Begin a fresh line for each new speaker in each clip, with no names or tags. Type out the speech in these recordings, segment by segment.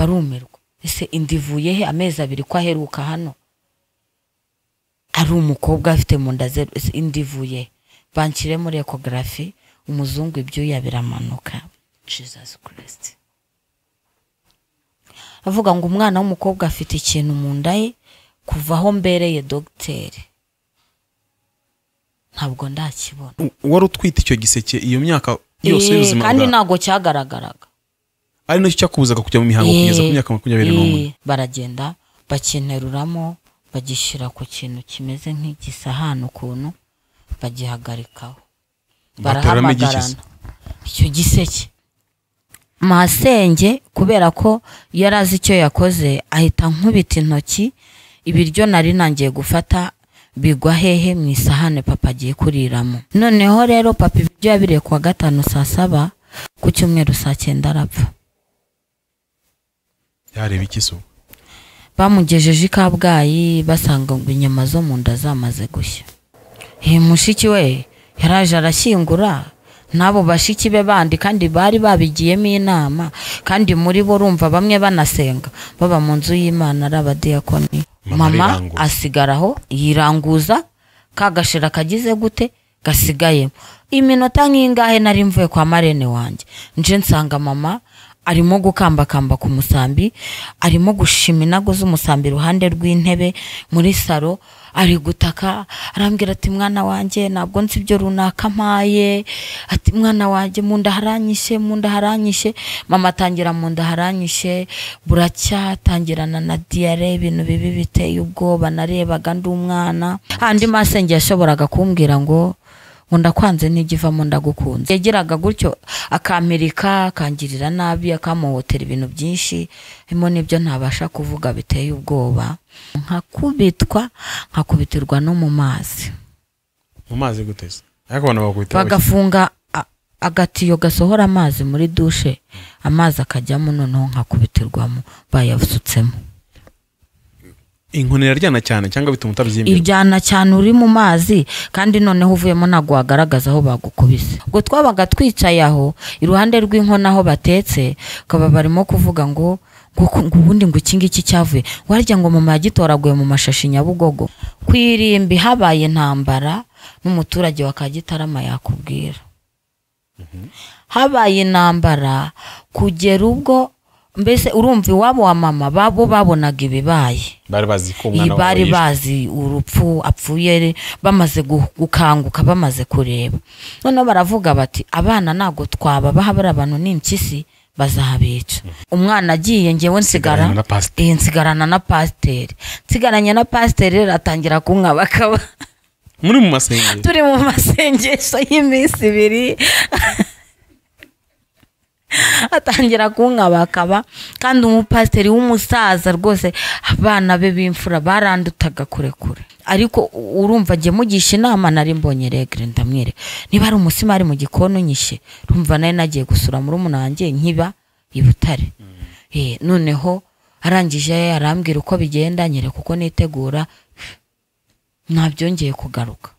Barumirwa, ese inda ivuye he amezi 2 ko aheruka hano ari umukobwa afite mu nda 0, ese inda ivuye he? Banshyire muri ecography, umuzungu ibyuya biramanuka. Jesus Christ. Avuga ngo umwana w'umukobwa afite ikintu mu nda ye kuva aho mbereye dogiteri ntabwo ndakibona.
Wari utwite icyo giseke iyo myaka yose y'ubuzima
kandi ntabwo cyagaragaraga,
ari nacyo cyakubuzaga kujya mu mihango kugeza ku myaka 21.
Baragenda bakinteruramo bagishyira ku kintu kimeze nk'igisahani ukuntu, bagihagarikaho, barahamagarana icyo giseke. Masenge kubera ko yari azi icyo yakoze ahita nkubita intoki, ibiryo nari nangiye gufata bigwa hehe mu isahane papa agiye kuriramo. Noneho rero papa ibiryo yabiriye kuwa gatanu saa 7, ku cyumweru saa 9 arapfa.
Yareba iki so?
Bamugejeje i Kabgayi basanga inyama zo mu nda zamaze gushya. Mushiki we yaraje arashyingura n'abo bashiki be bandi, kandi bari babigiyemo inama, kandi muri bo urumva bamwe banasenga baba mu nzu y'Imana ari abadiyakoni. Mama asigaraho yiranguza kagashira kagize gute gasigayemo. Iminota nk'ingahe nari mvuye kwa marene wanjye, nje nsanga mama arimo gukambakamba ku musambi, arimo gushima inago z'umusambi iruhande rw'intebe muri saro, ari gutaka arambwira ati mwana wanjye ntabwo nzi ibyo runaka mpaye, ati mwana wanjye mu nda haranyishe, mu nda haranyishe. Mama atangira mu nda haranyishe, buracyatangirana na diare, ibintu bibi biteye ubwoba narebaga ndi umwana. Andi masenge yashoboraga kumbwira ngo ndakwanze ntigivamo ndagukunze. Yagiraga gutyo akamirika, akangirira nabi, akamuhotera ibintu byinshi harimo n'ibyo ntabasha kuvuga biteye ubwoba. Nkakubitwa, nkakubitirwa no mu mazi.
Mu mazi gutese? Ariko abantu bakubita
bagafunga agatiyo gasohora amazi muri dushe, amazi akajyamo, noneho nkakubitirwamo bayasutsemo.
Inkoni iraryana cyane cyangwa bituma utabyimba?
Iryana cyane uri mu mazi, kandi noneho uvuyemo ntabwo wagaragaza aho bagukubise. Ubwo twabaga twicaye aho iruhande rw'inkono aho batetse, ukaba barimo kuvuga ngo ubundi ngo iki ngiki cyavuye, warya ngo mama yagitoraguye mu mashashi Nyabugogo. Ku irimbi habaye intambara n'umuturage wa Kagitarama yakubwira. Habaye intambara kugera ubwo mbese urumva iwabo wa mama babo babonaga ibibaye,
bari bazi ko umwana
bari bazi urupfu apfuye, bamaze gukanguka, bamaze kureba. Noneho baravuga bati abana ntabwo twababaha, bari abantu n'impyisi bazabica. Umwana agiye ngewe nsigara nsigarana na pasiteri, nsigaranye na pasiteri rero atangira kunkabakaba.
Muri mu masengesho,
turi mu masengesho y'iminsi 2 atangira kunkabakaba, kandi umupasiteri w'umusaza rwose abana be b'imfura barandutaga kure kure. Ariko urumva ngiye mugisha inama, nari mbonye regre ndamwere niba ari umusima ari mu gikoni unyishe, urumva nari nagiye gusura muri umunange nkiba i Butare. Noneho arangije arambwira uko bigenda, nyereka uko nitegura, ntabyongeye kugaruka.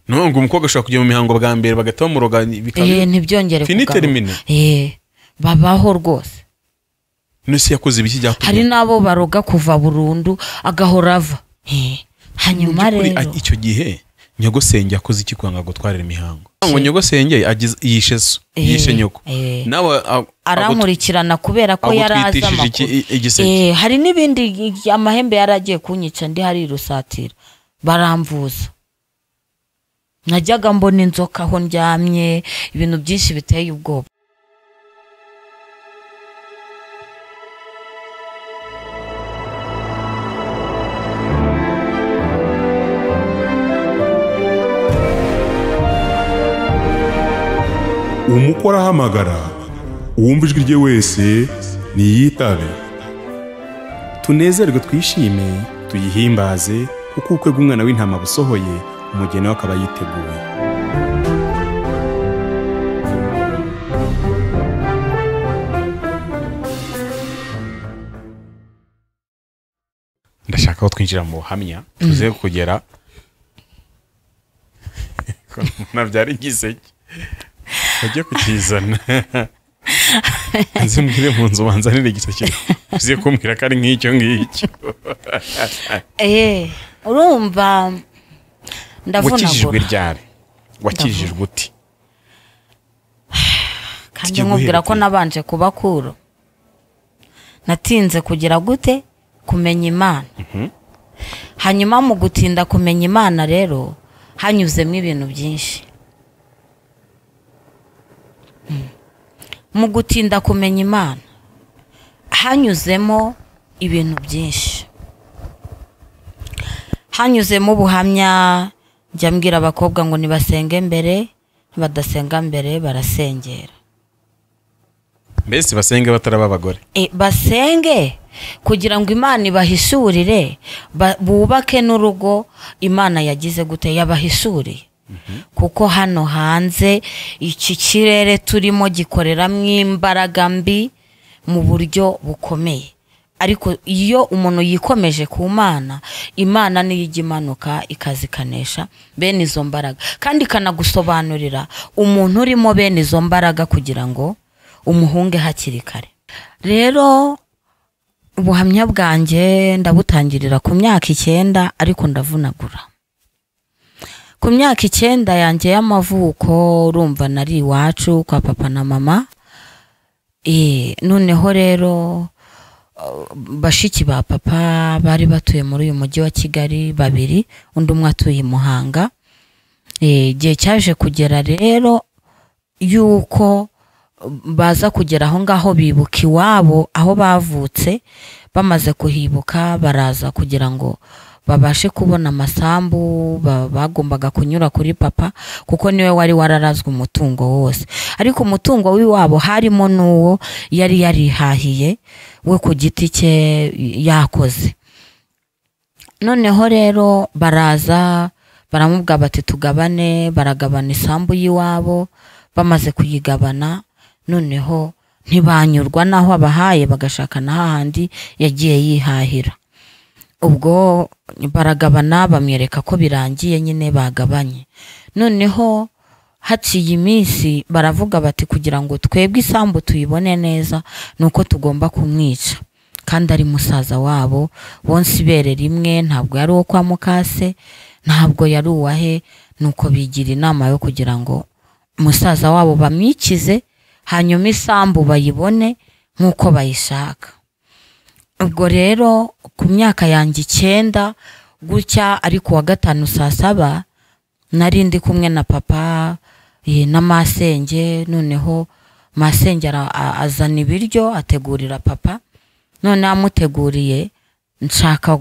No ngo umukobwa ashobora kujya mu mihango bwa mbere bagahita bamuroga
bikaba ntibyongere kugaruka. Babaho rwose.
Nese yakoze ibiki byatumye?
Hari nabo baroga kuva burundu agahora ava. Hanyuma rero
icyo gihe nyogosenge yakoze iki kwanga gutwarira imihango? Ngo nyogosenge yishe so, yishe nyoko. Nawe
arankurikirana kubera ko yaraza amakuru. Hari n'ibindi amahembe yaragiye kunyica ndi hari rusatira baramvuza. Najyaga mbona inzoka aho ndyamye, ibintu byinshi biteye ubwoba.
Umukora ahamagara, uwumva ijwi rye wese niyitabe.
Tunezerwe twishime, tuyihimbaze, kuko ubukwe bw'umwana w'intama busohoye, umugeni we akaba yiteguye.
Ndashaka ko twinjira mu buhamya tuze kugera nabyari igiseke bajye kukizana. Nzi mbwire mu nzu banzanire igiseke uziye kumbwira ko ari nk'icyo ngicyo.
Urumva ndavunagura.
Wakijijwe ryari? Wakijijwe uti?
Kandi nkubwira ko nabanje kubakura, natinze kugira gute kumenya Imana. Hanyuma mu gutinda kumenya Imana rero hanyuzemo ibintu byinshi. Mu gutinda kumenya Imana hanyuzemo ibintu byinshi, hanyuzemo ubuhamya. Njya mbwira abakobwa ngo nibasenge mbere, badasenga mbere barasengera.
Mbese basenge bataraba abagore?
Basenge kugira ngo Imana ibahishurire, bubake n'urugo Imana yagize gute yabahishuriye. Kuko hano hanze iki kirere turimo gikoreramo imbaraga mbi mu buryo bukomeye. Ariko iyo umuntu yikomeje ku Mana, Imana niyo ijya imanuka ikazikanesha bene izo mbaraga, kandi ikanagusobanurira umuntu urimo bene izo mbaraga kugira ngo umuhunge hakiri kare. Rero ubuhamya bwanjye ndabutangirira ku myaka 9, ariko ndavunagura. Ku myaka 9 yanjye y'amavuko, urumva nari iwacu kwa papa na mama. Noneho rero bashiki ba papa bari batuye muri uyu mujyi wa Kigali babiri, undi umwe atuye Muhanga. Igihe cyaje kugera rero yuko baza kugera aho ngaho bibuka iwabo aho bavutse, bamaze kuhibuka baraza kugira ngo babashe kubona amasambu bagombaga kunyura kuri papa, kuko niwe wari wararazwe umutungo wose. Ariko umutungo w'iwabo harimo n'uwo yari yarihahiye we ku giti cye yakoze. Noneho rero baraza baramubwira bati tugabane, baragabana isambu y'iwabo. Bamaze kuyigabana noneho ntibanyurwa naho abahaye, bagashaka na hahandi yagiye yihahira. Ubwo baragabana bamwereka ko birangiye nyine bagabanye. Noneho haciye iminsi baravuga bati kugira ngo twebwe isambu tuyibone neza nuko tugomba kumwica, kandi ari musaza wabo bonse ibere rimwe, ntabwo yari uwo kwa mukase, ntabwo yari uwahe. Nuko bigira inama yo kugira ngo musaza wabo bamwikize, hanyuma isambu bayibone nkuko bayishaka. Ubwo rero ku myaka yanjye 9 gutya, ariko wa 5 saa 7 nari ndi kumwe na papa na masenge. Noneho masenge azana ibiryo ategurira papa. None amuteguriye, nshaka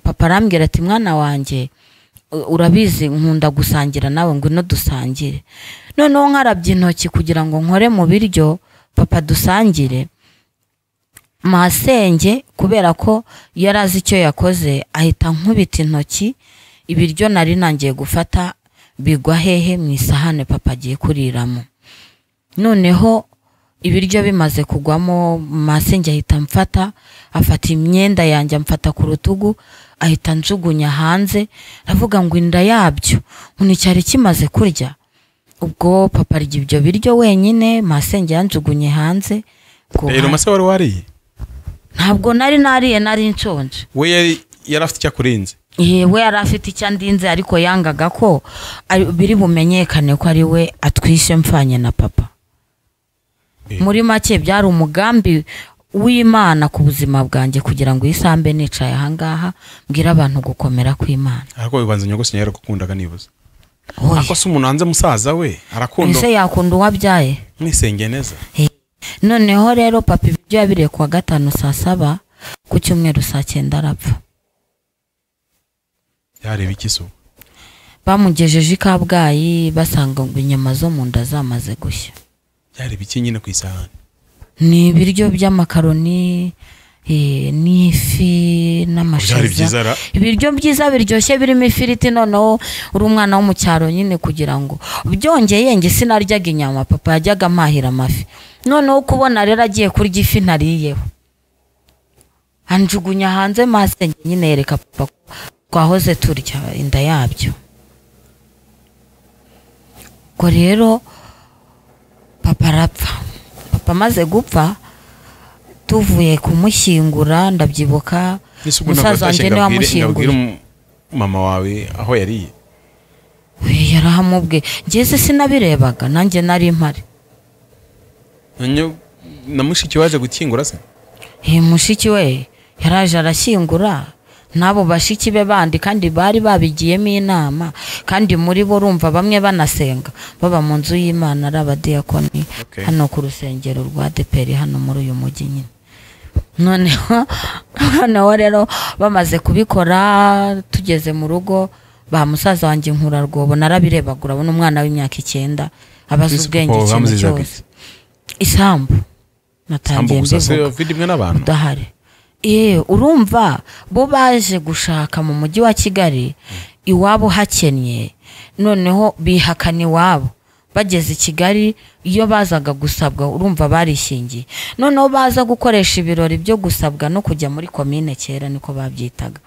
papa arambwira ati mwana wanjye urabizi nkunda gusangira nawe, ngwino dusangire. Noneho nkarabye intoki kugira ngo nkore mu biryo papa dusangire. Masenge kubera ko yarazi icyo yakoze ahita nkubita intoki, ibiryo nari nangiye gufata bigwa hehe mu isahane papa agiye kuriramo. Noneho ibiryo bimaze kugwamo, masenge ahita amfata, afata imyenda yanjye amfata ku rutugu, ahita njugunya hanze, aravuga ngo inda yabyo none cyari kimaze kurya. Ubwo papa arya ibyo biryo wenyine, masenge yanjugunye hanze.
Rero mase wari wariye?
Ntabwo nari nariye, nari nshonje.
We yari afite icyakurinze?
We yari afite icyandinze, ariko yangaga ko biri bumenyekane ko ari we atwishe mfanye na papa. Muri make byari umugambi w'Imana ku buzima bwanjye kugira ngo isambe nicaye ahangaha mbwira abantu gukomera kw'Imana.
Ariko bibanza nyogose yaragukundaga nibuze. Ako se umuntu hanze musaza we arakunda.
Ese yakunda uwabyaye?
Mwisenge neza.
Noneho rero papa ibyo yabiriye kuwa 5 saa 7, ku cyumweru saa 9 arapfa.
Yareba iki so?
Bamugejeje i Kabgayi basanga inyama zo mu nda zamaze gushya.
Yareba iki nyine ku isahani?
Ni ibiryo by'amakaroni, n'ifi n'amashaza. Ibiryo byiza biryoshye birimo ifiriti. Noneho uri umwana wo mu cyaro nyine, kugira ngo byongeye nge sinaryaga inyama, papa yajyaga amahira amafi. Noneho kubona rero agiye kurya ifi ntariyeho, anjugunya hanze masenge nyine yereka papa twahoze turya inda yabyo. Ubwo rero papa arapfa. Papa Papa amaze gupfa tuvuye kumushyingura, ndabyibuka musaza wanjye niwe wamushyinguye.
Mama wawe aho yariye
yarahamubwe, njye sinabirebaga, nanjye nari mpari.
Na mushiki waje gukingura se?
Mushiki we yaraje arashyingura n'abo bashiki be bandi, kandi bari babigiyemo inama, kandi muri bo urumva bamwe banasenga baba mu nzu y'Imana ari abadiyakoni hano ku rusengero rwa ADEPR hano muri uyu mujyi nyine. Noneho rero bamaze kubikora tugeze mu rugo, ba musaza wanjye nkura rwobo narabirebagura, abona umwana w'imyaka 9 abaza ubwenge ikintu cyose. Isambu natangiye mbivuga udahari. Urumva bo baje gushaka mu mujyi wa Kigali, iwabo hakennye, noneho bihakana iwabo. Bageze i Kigali iyo bazaga gusabwa urumva barishingiye, noneho baza gukoresha ibirori byo gusabwa no kujya muri komine, kera niko babyitaga.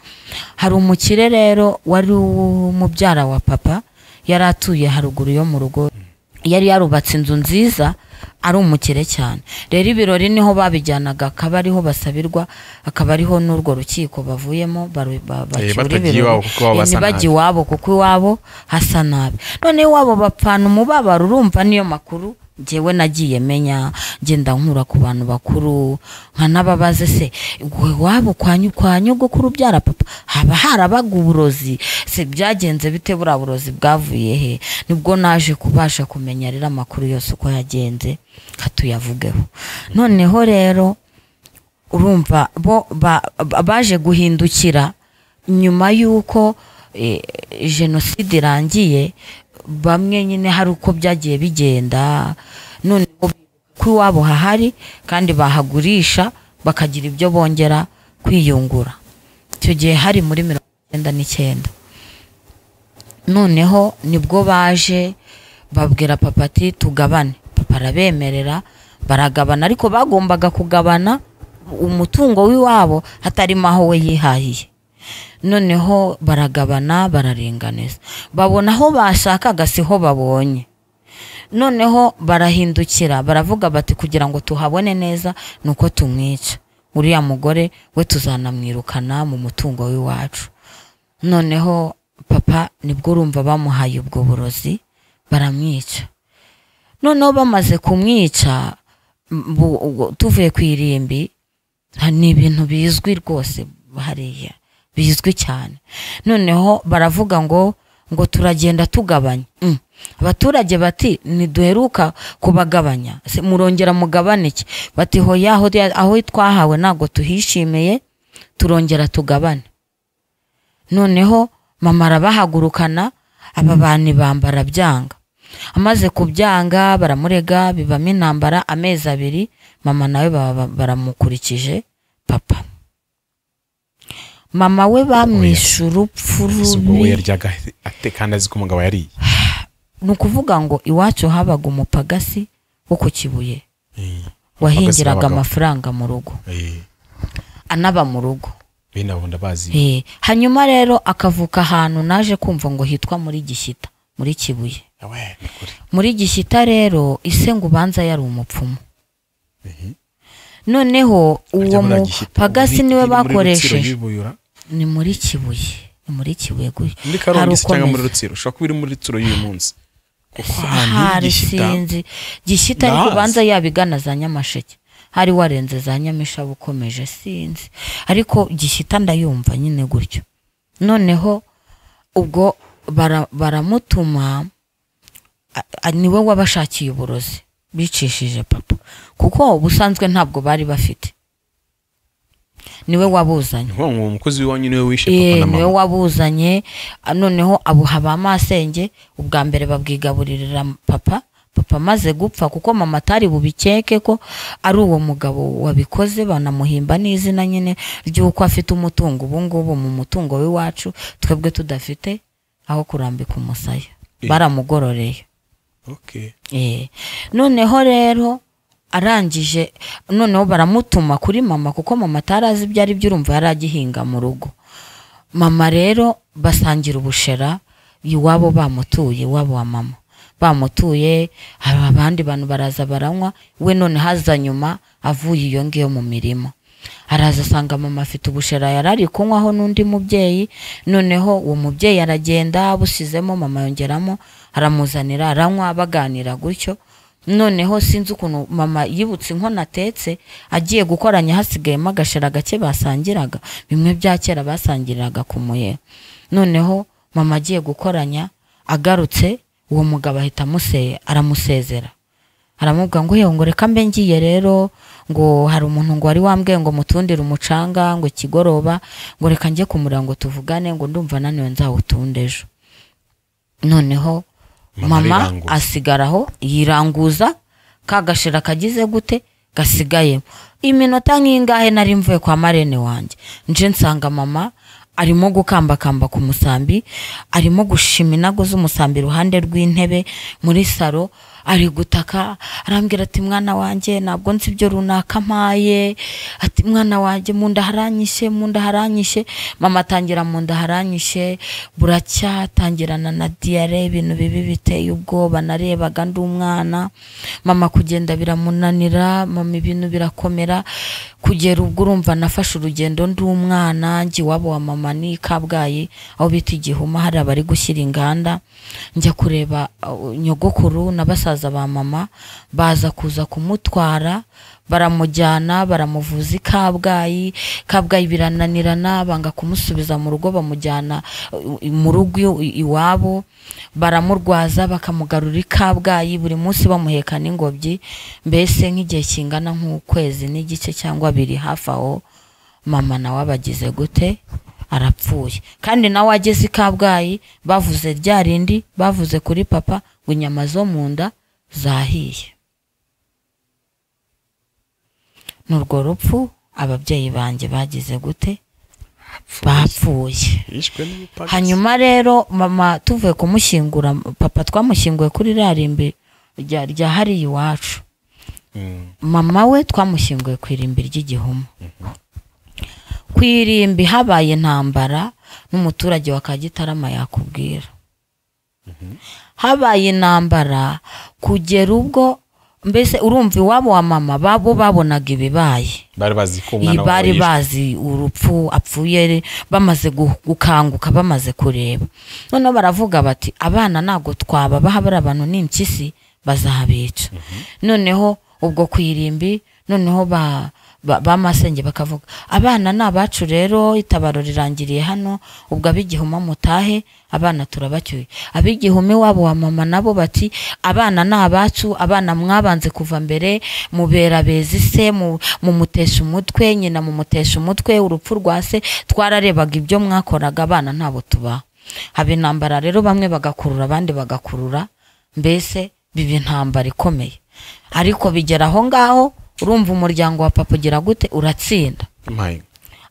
Hari umukire rero wari umubyara wa papa, yari atuye haruguru yo mu rugo, yari yarubatse inzu nziza, ari umukire cyane. Rero ibirori niho babijyanaga, akaba ariho basabirwa, akaba ariho n'urwo rukiko bavuyemo bacyura ibirori, ntibajye iwabo kuko iwabo hasa nabi. None iwabo bapfana umubabaro, urumva niyo makuru njyewe nagiye menya, ngenda nkura ku bantu bakuru nkanababaze, se iwabo kwa nyogokuru ubyara papa haba harabaga uburozi se, byagenze bite, buriya burozi bwavuye he? Nibwo naje kubasha kumenya rero amakuru yose uko yagenze, katuyavugeho. Noneho rero urumva bo baje guhindukira nyuma y'uko jenoside irangiye, bamwe nyine hari uko byagiye bigenda, none ko iwabo hahari kandi bahagurisha bakagira ibyo bongera kwiyungura. Icyo gihe hari muri 99. Noneho nibwo baje babwira papa ati tugabane, papa arabemerera baragabana, ariko bagombaga kugabana umutungo w'iwabo hatarimo aho we yihahiye. Noneho baragabana bararinganiza, babona aho bashakaga siho babonye. Noneho barahindukira baravuga bati kugira ngo tuhabone neza nuko tumwica uriya mugore we, tuzanamwirukana mu mutungo w'iwacu. Noneho papa nibwo urumva bamuhaye ubwo burozi baramwica. Noneho bamaze kumwica tuvuye ku irimbi, ni ibintu bizwi rwose hariya, bizwi cyane. Noneho baravuga ngo turagenda tugabanya. Abaturage bati ntiduheruka kubagabanya, murongera mugabane iki? Bati hoya, aho twahawe ntabwo tuhishimiye, turongera tugabane. Noneho mama arabahagurukana, aba bantu bambara byanga. Amaze kubyanga baramurega, bibamo intambara amezi 2, mama nawe baramukurikije papa. Mama we bamwishe urupfu rubi. Ni ukuvuga ngo iwacu habaga umupagasi wo ku Kibuye wahingiraga amafaranga mu rugo, anaba mu rugo. Hanyuma rero akavuka ahantu naje kumva ngo hitwa muri Gishyita, muri Kibuye. Muri Gishyita rero ise ngo ubanza yari umupfumu. Noneho uwo mupagasi niwe bakoresheje. Ni muri Kibuye, ni muri Kibuye guye.
Muri Karongi cyangwa muri Rutsiro, ushobora kuba iri muri Rutsiro y'uyu munsi. Kuko ahantu
Gishyita, Gishyita ariko ubanza yabigana za Nyamasheke, hari warenze za Nyamishabo ukomeje sinzi, ariko Gishyita ndayumva nyine gutyo. Noneho ubwo baramutuma, niwe wabashakiye uburozi bicishije papa, kuko ubusanzwe ntabwo bari bafite, niwe wabuzanye.
Umukozi w'iwanyu niwe wishe papa na mama,
niwe wabuzanye. Noneho abuha ba masenge, ubwa mbere babwigaburirira papa. Papa amaze gupfa, kuko mama atari bubikeke ko ari uwo mugabo wabikoze, banamuhimba n'izina nyine ry'uko afite umutungo ubu ngubu mu mutungo w'iwacu twebwe tudafite aho kurambika umusaya, baramugororeye. Noneho rero arangije, noneho baramutuma kuri mama, kuko mama atarazi ibyo ari byo, urumva yari agihinga mu rugo. Mama rero basangira ubushera iwabo bamutuye, iwabo wa mama. Bamutuye, abandi bantu baraza baranywa, we none haza nyuma avuye iyo ngiyo mu mirima. Araza asanga mama afite ubushera yarari kunywaho n'undi mubyeyi. Noneho uwo mubyeyi aragenda busizemo, mama yongeramo aramuzanira aranywa, baganira gutyo. Noneho sinzi ukuntu mama yibutse inkono atetse agiye gukoranya, hasigayemo agashera gake basangiraga, bimwe bya kera basangiraga ku muheha. Noneho mama agiye gukoranya agarutse, uwo mugabo ahita aramusezera, aramubwira ngo yewe ngo reka mbe ngiye rero, ngo hari umuntu ngo wari wambwiye ngo mutundire umucanga ngo kigoroba, ngo reka njye kumurira ngo tuvugane, ngo ndumva naniwe nzawutunde ejo. Noneho mama asigaraho yiranguza ka gashira kagize gute gasigayemo. Iminota nk'ingahe nari mvuye kwa marene wanjye, nje nsanga mama arimo gukambakamba ku musambi, arimo gushima inago z'umusambi iruhande rw'intebe muri saro, ari gutaka arambwira ati mwana wanjye ntabwo nzi ibyo runaka mpaye, ati mwana wanjye munda haranyishe, munda haranyishe. Mama atangira munda haranyishe, buracyatangirana na diare, ibintu bibi biteye ubwoba narebaga ndi umwana. Mama kugenda biramunanira, mama ibintu birakomera kugera ubwo urumva nafashe urugendo ndi umwana njye iwabo wa mama ni Kabgayi aho bita Igihuma, hari abari gushyira inganda, njya kureba nyogokuru na basaza ba mama, baza kuza kumutwara baramujyana baramuvuza i Kabgayi. Kabgayi birananirana, banga kumusubiza mu rugo, bamujyana mu rugo iwabo, baramurwaza bakamugarura i Kabgayi, buri munsi bamuheka n'ingobyi. Mbese nk'igihe kingana nk'ukwezi n'igice cyangwa abiri hafi aho, mama nawe abagize gute arapfuye. Kandi nawe ageze i Kabgayi bavuze rya rindi bavuze kuri papa ngo inyama zo mu nda zahiye. N'urwo rupfu ababyeyi banjye bagize gute bapfuye. Hanyuma rero mama tuvuye kumushyingura, papa twamushyinguye kuri rarimbi rya hari iwacu. Mama we twamushyinguye ku irimbi ry'Igihuma. Ku irimbi habaye intambara n'umuturage wa Kagitarama yakubwira. Habaye intambara kugera ubwo mbese urumva iwabo wa mama babo babonaga ibibaye,
bari bazi ko umwana wabo
bari bazi urupfu apfuye, bamaze gukanguka bamaze kureba. Noneho baravuga bati abana ntago twababaha bari abantu n'impyisi bazabica. Noneho ubwo ku irimbi noneho ba masenge bakavuga abana nabacu rero itabaro rirangiriye hano, ubwo ab'Igihuma mutahe abana turabacyuye. Ab'Igihuma wabo wa mama nabo bati abana nabacu, abana mwabanze kuva mbere mubera bezi se mumutesha umutwe, nyina mumutesha umutwe, urupfu rwa se twararebaga ibyo mwakoraga, abana ntabo tuba. Haba intambara rero, bamwe bagakurura abandi bagakurura, mbese biba intambara ikomeye. Ariko bigera aho ngaho urumva umuryango wa papa ugira gute uratsinda.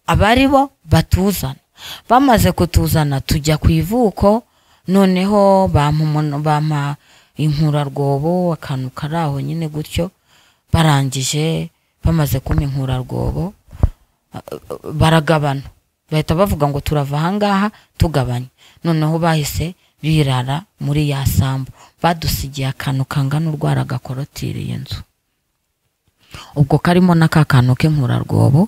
Abari bo batuzana, bamaze kutuzana tujya ku ivuko. Noneho bampa inkurarwobo, akantu kari aho nyine gutyo. Barangije bamaze kumpa inkurarwobo baragabana, bahita bavuga ngo turava ahangaha tugabanye. Noneho bahise birara muri ya sambu, badusigiye akantu kangana urwara gakorotiriye inzu, ubwo karimo n'akakantu k'inkurarwobo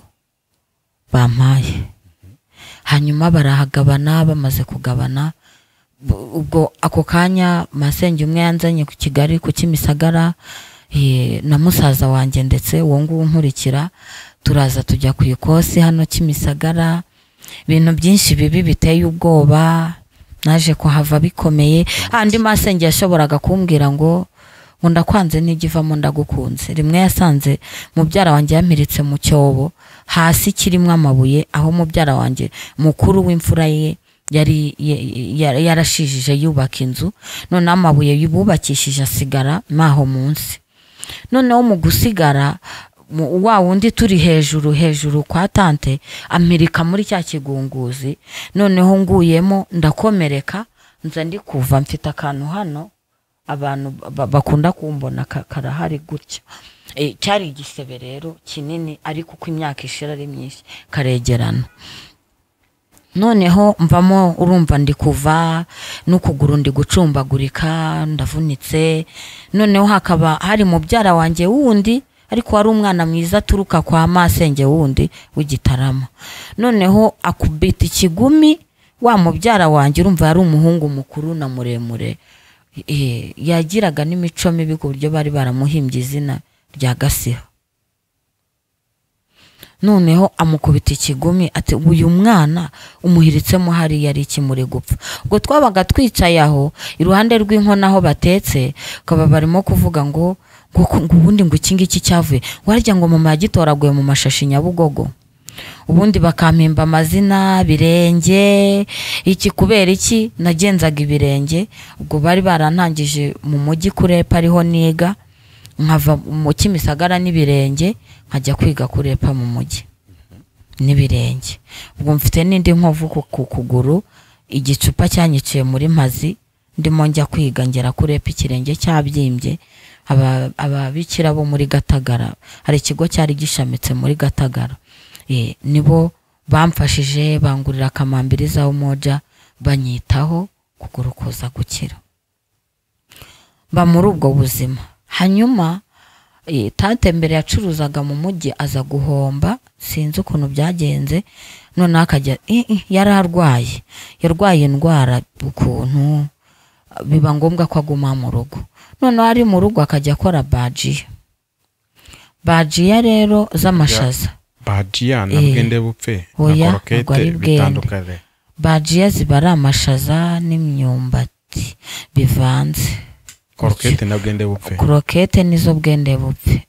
bampaye. Hanyuma barahagabana, bamaze kugabana ubwo ako kanya masenge umwe yanzanye ku Kigali ku Kimisagara na musaza wanjye ndetse uwo nguwo nkurikira, turaza tujya ku ikosi hano Kimisagara. Ibintu byinshi bibi biteye ubwoba, naje kuhava bikomeye. Andi masenge yashoboraga kumbwira ngo ndakwanze ntigivamo ndagukunze. Rimwe yasanze mubyara wanjye yamiritse mu cyobo hasi kirimo amabuye, aho mubyara wanjye mukuru w'imfura ye yari yarashijije yubaka inzu, none amabuye yubakishije asigara maho munsi. Noneho mu gusigara wa wundi turi hejuru hejuru kwa tante amirika muri cya kigunguzi, noneho nguyemo ndakomereka, nza ndi kuva mfite akantu hano abantu bakunda kumbona karahari gutya. Cyari igisebe rero kinini, ariko uko imyaka ishira ari myinshi karegerana. Noneho mvamo urumva ndi kuva n'ukuguru ndi gucumbagurika ndavunitse. Noneho hakaba hari mubyara wanjye wundi ariko wari umwana mwiza aturuka kwa masenge wundi w'igitarama. Noneho akubita ikigumi wa mubyara wanjye, urumva yari umuhungu mukuru na muremure, yagiraga n'imico mibi ku buryo bari baramuhimbye izina rya Gasiha. Noneho amukubita ikigumi ati uyu mwana umuhiritsemo hariya ari iki muri gupfa. Ubwo twabaga twicaye aho iruhande rw'inkono aho batetse, ukaba barimo kuvuga ngo ubundi ngo iki ngiki cyavuye, warya ngo mama yagitoraguye mu mashashi Nyabugogo. Ubundi bakampimba amazina birenge iki kubera iki nagenzaga ibirenge. Ubwo bari barantangije mu mujyi kurepa ariho niga, nkava mu Kimisagara n'ibirenge nkajya kwiga kurepa mu mujyi n'ibirenge. Ubwo mfite n'indi nkovu ku kuguru, igicupa cyanyiciye muri Mpazi ndimo njya kwiga ngera kurepa ikirenge cyabyimbye. Ababikira bo muri Gatagara, hari ikigo cyari gishamitse muri Gatagara, nibo bamfashije bangurira akamambiri za umoja banyitaho kuguru kuza gukira. Ba muri ubwo buzima. Hanyuma tante mbere yacuruzaga mu mujyi aza guhomba, sinzi ukuntu byagenze. None akajya yararwaye, yarwaye indwara ukuntu biba ngombwa ko aguma mu rugo. None ari mu rugo akajya akora bajiya. Bajiya rero z'amashaza,
bajiya na bwende bupfe na korokete bitandukanye.
Bajiya ziba ari amashaza n'imyumbati bivanze.
Krokete na bwende bupfe.
Krokete nizo bwende bupfe.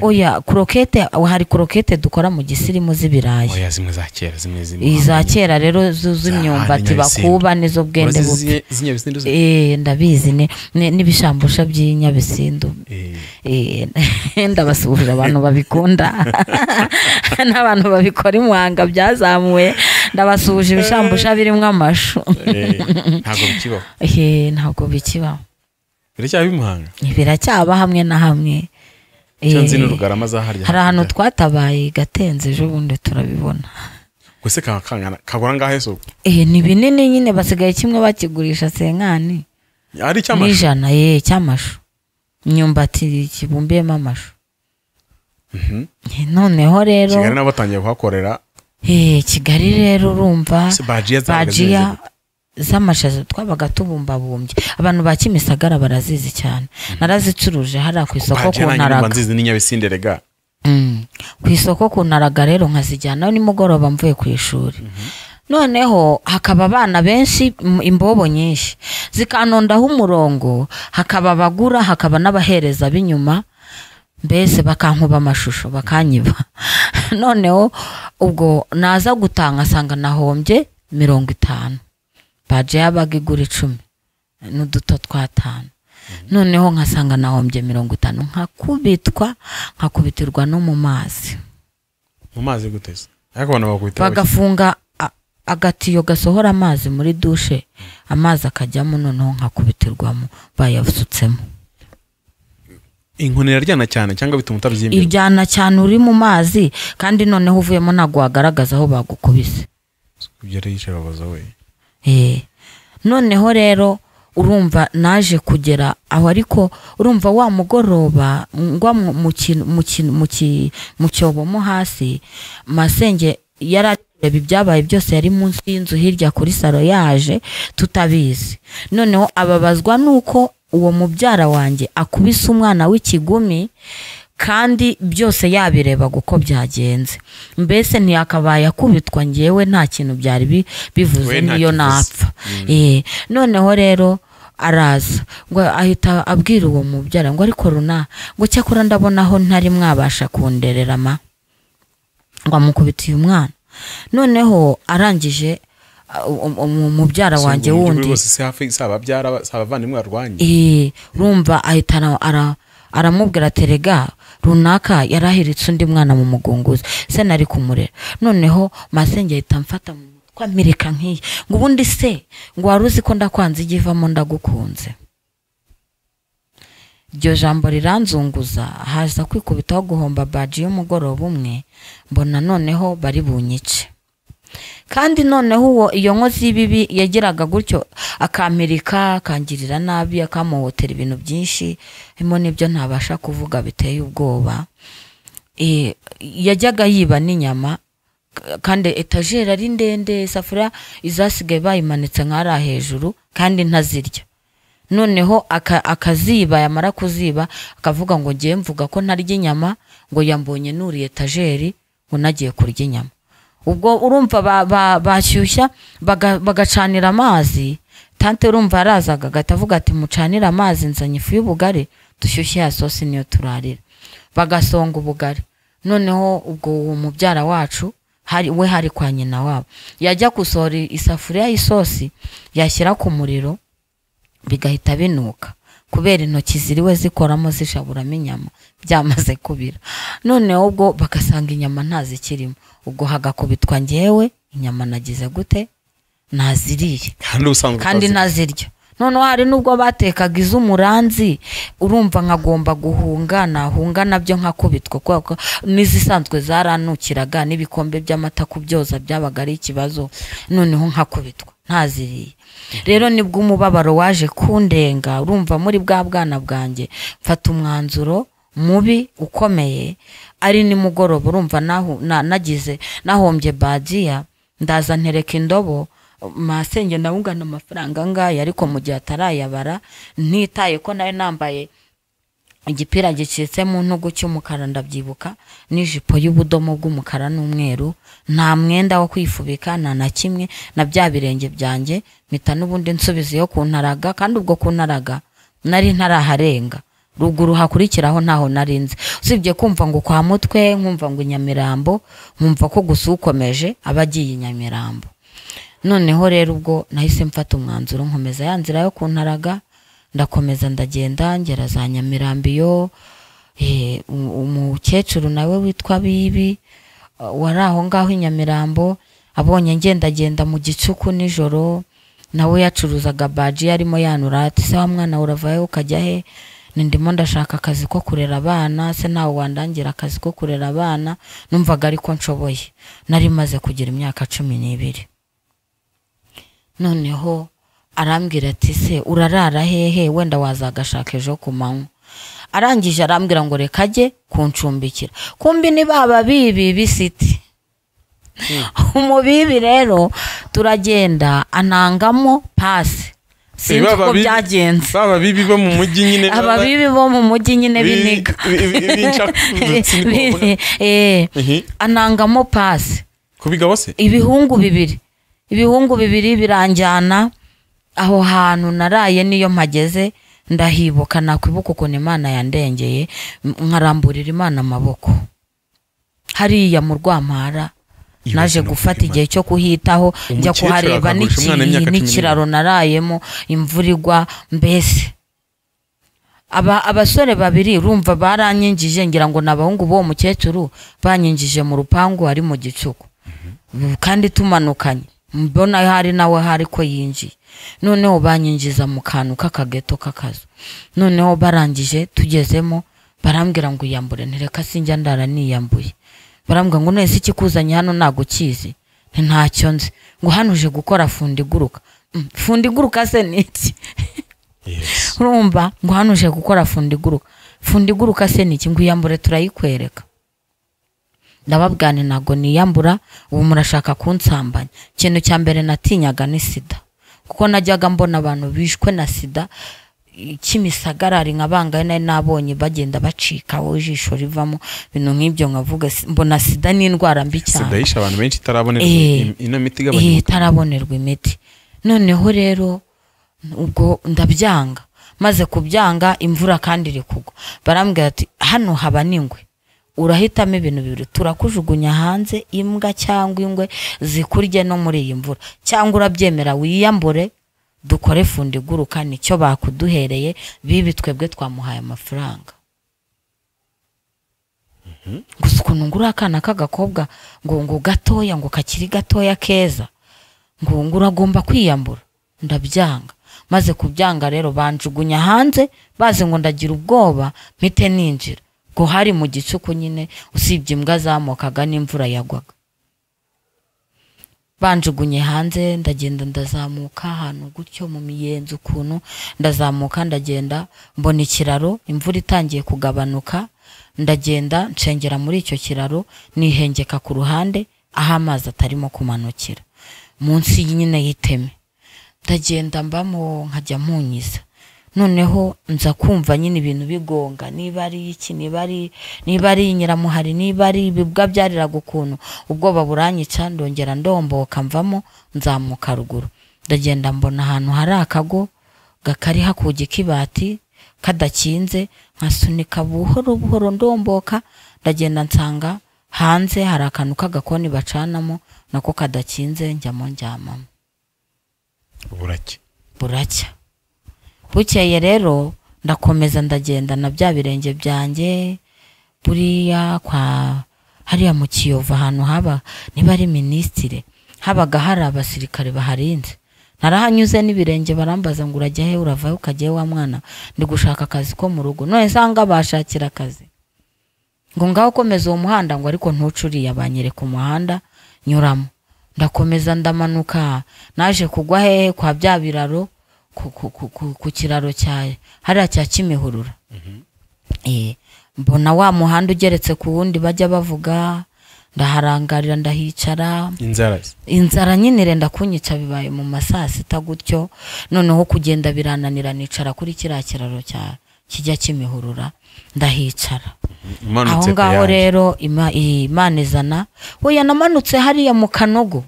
Oya krokete, hari krokete dukora mu gisirimu z'ibirayi.
Oya zimwe za kera, zimwe zimwe.
Iza kera rero z'imyumbati bakuba nizo bwende bupfe. Ndabizi n'ibishambusha by'inyabisindu. Ndabasuhuje abantu babikunda n'abantu babikora imuhanga byazamuye. Ndabasuhuje ibishambusha birimo amashu.
Ntabwo bikibaho.
Ntabwo bikibaho.
Biracyaba imuhanga?
Biracyaba hamwe na hamwe.
Cyo nzi n'urugarama zaharya.
Hari ahantu twatabaye gatenze ejo bundi turabibona.
Gwese kangana kagura ngahe so?
Ni binini nyine basigaye kimwe bakigurisha senkani.
Ari cyamashu.
N'ijana cyamashu. Imyumbati kibumbiyemo amashu. Noneho rero
Kigali nabo batangiye kuhakorera.
Kigali rero urumva bajiya z'amashaza twabaga tubumbabumbye. Abantu ba Kimisagara barazizi cyane. Narazicuruje hariya ku isoko ku Ntaraga.
Nzizi n'inyabisinde rega.
Ku isoko ku Ntaraga rero nkazijyana nimugoroba mvuye ku ishuri. Noneho hakaba abana benshi, imbobo nyinshi zikanondaho umurongo, hakaba abagura hakaba n'abahereza b'inyuma, mbese bakankuba amashusho bakanyiba. Noneho ubwo naza gutanga asanga nahombye 50. Baje yabaga igura 10 n'uduto twa 5. Noneho nkasanga nahombye 50, nkakubitwa nkakubitirwa no mu mazi.
Mu mazi gutese? Ariko abantu bakubita
bagafunga agatiyo gasohora amazi muri dushe, amazi akajyamo, noneho nkakubitirwamo bayasutsemo.
Inkoni iraryana cyane cyangwa bituma utabyimbira?
Iryana cyane uri mu mazi, kandi noneho uvuyemo ntabwo wagaragaza aho bagukubise.
Ibyo rero babaza we.
Noneho rero urumva naje kugera aho, ariko urumva wa mugoroba ngwa mu cyobo mo hasi, masenge yarareba ibyabaye byose, yari munsi y'inzu hirya kuri saro yaje tutabizi. Noneho ababazwa nuko uwo mubyara wanjye akubise umwana w'ikigumi kandi byose yabireba uko byagenze. Mbese ntiyakabaye akubitwa, ngewe nta kintu byari bivuze niyo napfa. Noneho rero araza ngo ahita abwira uwo mubyara ngo ariko runa ngo cyakora ndabona aho ntari mwabasha kunderera ma, ngo amukubitiye umwana. Noneho arangije umubyara wanjye wundi urumva ahita aramubwira terega runaka yarahiritse undi mwana mu mugunguzi se nari kumurera. Noneho masenge ahita amfata mu mutwe amirika nkiyi ngo ubundi se ngo wari uzi ko ndakwanze igivamo ndagukunze. Iryo jambo riranzunguza, haza kwikubitaho guhomba baji y'umugoroba umwe, mbona noneho bari bunyice. Kandi noneho uwo iyo nkozi y'ibibi yageraga gutyo akampirika, akangirira nabi, akamuhotera ibintu byinshi harimo n'ibyo ntabasha kuvuga biteye ubwoba. Yajyaga yiba n'inyama, kandi etajeri ari ndende, isafuriya izasigaye bayimanitse nk'ari hejuru kandi ntazirya. Noneho akaziba, yamara kuziba akavuga ngo ngiye mvuga ko ntarya inyama, ngo yambonye nuriye etajeri ngo nagiye kurya inyama. Ubwo urumva bashyushya bagacanira amazi. Tante urumva yarazaga agahita avuga ati mucanire amazi, nzanye ifu y'ubugari dushyushye ya sosi niyo turarira. Bagasonga ubugari. Noneho ubwo uwo mubyara wacu we hari kwa nyina wabo, yajya gusohora isafuriya y'isosi yashyira ku muriro bigahita binuka kubera intoki ziriwe zikoramo zishaburamo inyama byamaze kubira. Noneho ubwo bagasanga inyama ntazikirimo, ubwo hagakubitwa ngewe inyama nagize gute naziriye kandi nazirya. Noneho hari nubwo batekaga iz'umuranzi, urumva nkagomba guhunga, nahunga nabyo nkakubitwa kuko n'izisanzwe zaranukiraga, n'ibikombe by'amata kubyoza byabaga ari ikibazo, noneho nkakubitwa ntaziriye. Rero nibwo umubabaro waje kundenga, urumva muri bwa bwana bwanjye mfata umwanzuro mubi ukomeye. Ari nimugoroba urumva nagize nahombye badiya, ndaza ntereka indobo masenge ndawungana amafaranga ngaya, ariko mu gihe atarayabara ntitaye ko nayo nambaye igipira gicitse mu ntugu cy'umukara ndabyibuka, n'ijipo y'ubudomo bw'umukara n'umweru, nta mwenda wo kwifubika nta na kimwe, na bya birenge byanjye mpita n'ubundi nsubiza iyo kuntaraga. Kandi ubwo kuntaraga nari ntaraharenga, ruguru hakurikiraho ntaho narinze, usibye kumva ngo kwa Mutwe, nkumva ngo Nyamirambo, nkumva ko gusa ukomeje abagiye Nyamirambo. Noneho rero ubwo nahise mfata umwanzuro nkomeza ya nzira yo kuntaraga, ndakomeza ndagenda ngera za Nyamirambo. Iyo umukecuru nawe witwa Bibi wari aho ngaho i Nyamirambo abonye ngendagenda mu gicuku nijoro, nawe yacuruzaga baji yarimo yanura ati se wa mwana uravayo ukajya he? Ndimo ndashaka akazi ko kurera abana, se nawe wandangira akazi ko kurera abana. Numvaga ariko nshoboye, nari maze kugira imyaka 12. Noneho arambwira ati se urarara hehe, wenda wazagashaka ejo ku manywa. Arangije arambwira ngo reka ajye kuncumbikira. Kumbi ni baba bibi bisiti. Umubibi rero turagenda anangamo pasi. Sinzi uko byagenze.
Baba bibi bo mu mujyi nyine,
ababibi bo mu mujyi nyine biniga. Anangamo pasi.
Kubigabo se?
Ibihungu bibiri. Ibihungu bibiri biranjyana aho hantu naraye, niyo mpageze ndahibuka, nakwibuka ukuntu Imana yandengeye, nkaramburira Imana amaboko. Hariya mu Rwampara naje gufata igihe cyo kuhitaho, njya kuhareba n'ikiraro narayemo, imvura igwa mbese. Abasore babiri urumva baranyinjije, ngira ngo n'abahungu bo mukecuru banyinjije mu rupangu ari mu gicuku, kandi tumanukanye mbona hari nawe hari ko yinjiye. Noneho banyinjiza mu kantu k'akageto k'akazu. Noneho barangije tugezemo barambwira ngo yambure, ntireka sinjya ndara niyambuye. Barambwira ngo none se ikikuzanye hano nagukizi? Ntacyo nzi. Ngo hano uje gukora fundi iguruka. Fundi iguruka se ni iki?
Yes.
Urumva ngo hano uje gukora fundi iguruka. Fundi iguruka se ni iki? Ngo iyambure turayikwereka. Ndababwana ntago niyambura, ubu murashaka kunsambanya. Ikintu cya mbere natinyaga ni sida, kuko najyaga mbona abantu bishwe na sida Kimisagara nka bangaye nari nabonye bagenda bacika ijisho rivamo ibintu nk'ibyo, nkavuga mbona sida ni indwara mbi cyane.
Sida yishe abantu benshi itarabonerwa ino miti igabanya,
itarabonerwa imiti. Noneho rero ubwo ndabyanga, maze kubyanga imvura kandi iri kugwa, barambwira ati hano haba n'ingwe, urahitamo ibintu bibiri, turakujugunya hanze imbwa cyangwa ingwe zikurye no muri iyi mvura, cyangwa urabyemera wiyambure dukore fundi iguruka, nicyo bakuduhereye bibi twebwe twamuhaye amafaranga. Gusa ukuntu ngura akana k'agakobwa ngo gatoya, ngo kakiri gatoya keza, ngo uragomba kwiyambura, ndabyanga. Maze kubyanga rero banjugunya hanze, bazi ngo ndagira ubwoba mpite ninjira, ngo hari mu gicuku nyine, usibye imbwa zamokaga n'imvura yagwaga. Banjugunye hanze, ndagenda ndazamuka ahantu gutyo mu miyenzi ukuntu, ndazamuka ndagenda mbona ikiraro, imvura itangiye kugabanuka, ndagenda ncengera muri icyo kiraro, nihengeka ku ruhande aho amazi atarimo kumanukira munsi nyine y'iteme. Ndagenda mbamo nkajya mpunyiza. Noneho nza kumva nyine ibintu bigonga, niba ari iki, niba ari nyiramuhari, niba ari ibibwa byariraga ukuntu, ubwoba buranyica, ndongera ndomboka mvamo nzamuka ruguru. Ndagenda mbona ahantu hari akago gakari hakugi k'ibati kadakinze, nkasunika buhoro buhoro ndomboka, ndagenda nsanga hanze hari akantu k'agakoni bacanamo nako kadakinze, njyamo njyamamo. Buracya. Bukeye rero ndakomeza ndagenda na bya birenge byanjye buriya kwa hariya mu Kiyovu ahantu haba niba ari minisitire habaga hari abasirikare baharinze. Narahanyuze n'ibirenge barambaza ngo urajya he, uravayo ukajya wa mwana, ndi gushaka akazi ko mu rugo. None sanga bashakira akazi ngo ngaho komeza uwo muhanda, ngo ariko ntucuriye, banyereka umuhanda nyuramo. Ndakomeza ndamanuka, naje kugwa hehe kwa bya biraro ku kiraro cya hariya cya Kimihurura. Mbona wa muhanda ugeretse ku wundi bajya bavuga, ndaharangarira ndahicara. Inzara nyine irenda kunyica, bibaye mu masaa sita gutyo. Noneho kugenda birananira, nicara kuri kiriya kiraro cya kijya Kimihurura, ndahicara. Aho ngaho rero Imana izana, oya namanutse hariya mu Kanogo.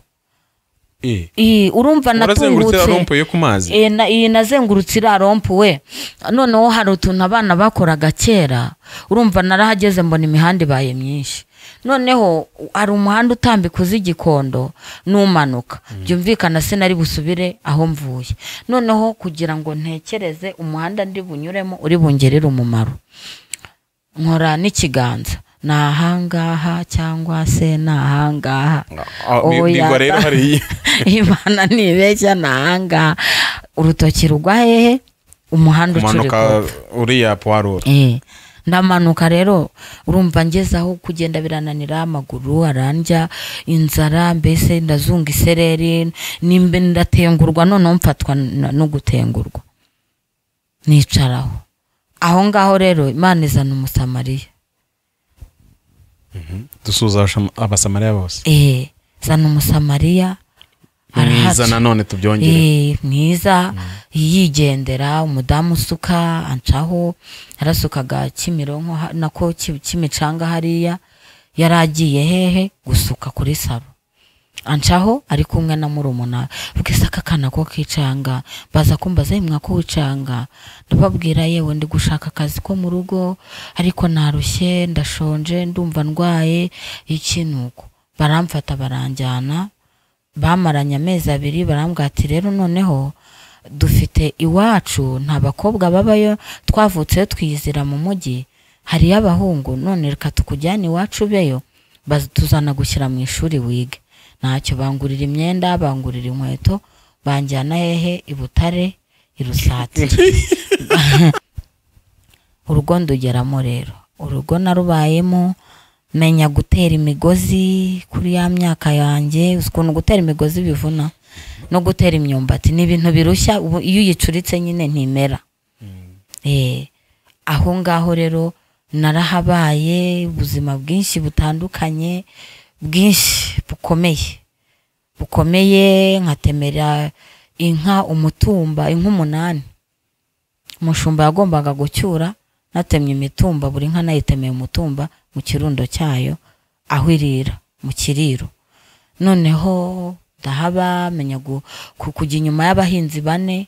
Urumva natungutse nazengurutse iriya rompuwe. Noneho hari utuntu abana bakoraga kera, urumva narahageze mbona imihanda ibaye myinshi. Noneho hari umuhanda utambika uza Igikondo n'umanuka, byumvikana sinari busubire aho mvuye. Noneho kugira ngo ntekereze umuhanda ndi bunyuremo uri bungerere umumaro, nkora n'ikiganza, ni ahangaha cyangwa se ni ahangaha.
Oya rero hari
Imana nibeshya, ni ahangaha. Urutoki rugwa hehe? Umuhanda ucurika
uriya poirot.
Ndamanuka rero, urumva ngeze aho kugenda birananira, amaguru arandya, inzara, mbese ndazunga isereri, nimbe ndatengurwa, noneho mfatwa no gutengurwa, nicaraho. Aho ngaho rero Imana izana Umusamariya.
Dusuza abasamariya bose.
Zana Umusamariya
mwiza, nanone tubyongere.
Mwiza yigendera, umudamu usuka ancaho, yarasukaga Kimironko nako Kimicanga hariya, yaragiye hehe gusuka kuri saro. Ancaho ari kumwe na murumuna, bwese akakana ko kicanga, baza kumbaza imwa ko wicanga, ndababwira yewe ndi gushaka akazi ko mu rugo, ariko narushye, ndashonje, ndumva ndwaye ikinuko. Baramfata baranjyana, bamaranye amezi abiri, barambwira ati rero noneho dufite iwacu nta bakobwa babayo, twavutse twizira mu mujyi, hariyo abahungu, none reka tukujyane iwacu beyo, tuzana gushyira mu ishuri wige. Ntacyo, bangurira imyenda, bangurira inkweto, banjyana hehe i Butare i Rusatsi. Urugo ndugeramo rero, urugo narubayemo, menya gutera imigozi kuri ya myaka yanjye. Ukuntu gutera imigozi bivuna no gutera imyumbati ni ibintu birushya, iyo uyicuritse nyine ntimera. Aho ngaho rero narahabaye ubuzima bwinshi butandukanye, bwinshi bukomeye, nkatemera inka umutumba, inka 8 umushumba yagombaga gucyura, natemye imitumba, buri nka nayitemeye umutumba mu kirundo cyayo aho irira mu kiriro. Noneho ndahaba, menya kujya inyuma y'abahinzi 4,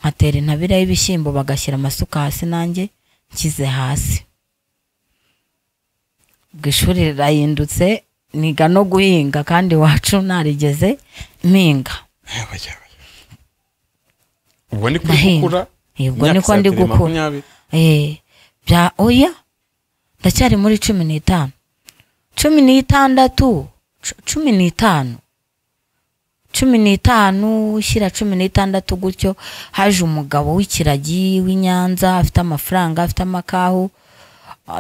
nkatera intabire y'ibishyimbo, bagashyira amasuka hasi nanjye nshyize hasi. Ubwo ishuri rirahindutse, niga no guhinga kandi wacu narigeze mpinga.
Ubwo ni gukura?
Ubwo niko ndi gukura. Bya oya ndacyari muri 15, 16, 15, 15 ushyira 16 gutyo. Haje umugabo w'ikiragi w'Inyanza, afite amafaranga, afite amakahu.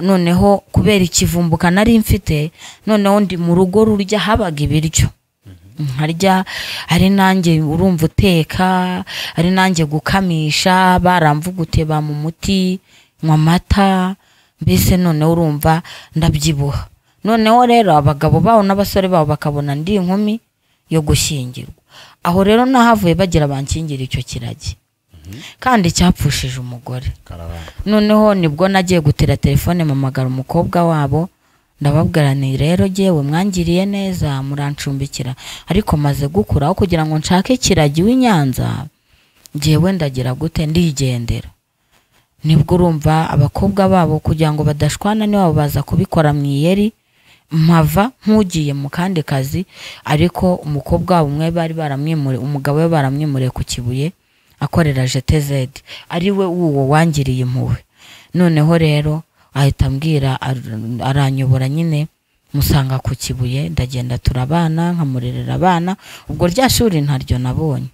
Noneho kubera ikivumbuka nari mfite, noneho ndi mu rugo rurya habaga ibiryo. Nkarya, ari nanjye urumva uteka, ari nanjye gukamisha, baramvugute ba mu muti, nywa amata, mbese noneho urumva ndabyibuha. Noneho rero abagabo bawo n'abasore babo bakabona ndi inkumi yo gushyingirwa. Aho rero nahavuye bagira bankingira icyo kiragi. Kandi cyapfushije umugore. Noneho nibwo nagiye gutera telefone mpamagara umukobwa wabo, ndababwira nti rero jyewe mwangiriye neza murancumbikira, ariko maze gukura aho kugira ngo nshake kiragi w'Inyanza, jyewe ndagira gute ndigendera. Nibwo urumva abakobwa babo kugira ngo badashwana ni wabo baza kubikora mu iyeri, mpava nkugiye mu kandi kazi, ariko umukobwa wabo umwe bari baramwimure, umugabo we baramwimuriye ku Kibuye akorera GTZ, ari we uwo wangiriye impuhwe. Noneho rero ahita ambwira, aranyobora nyine musanga ku Kibuye, ndagenda turabana nkamurerera abana. Ubwo rya shuri ntaryo nabonye.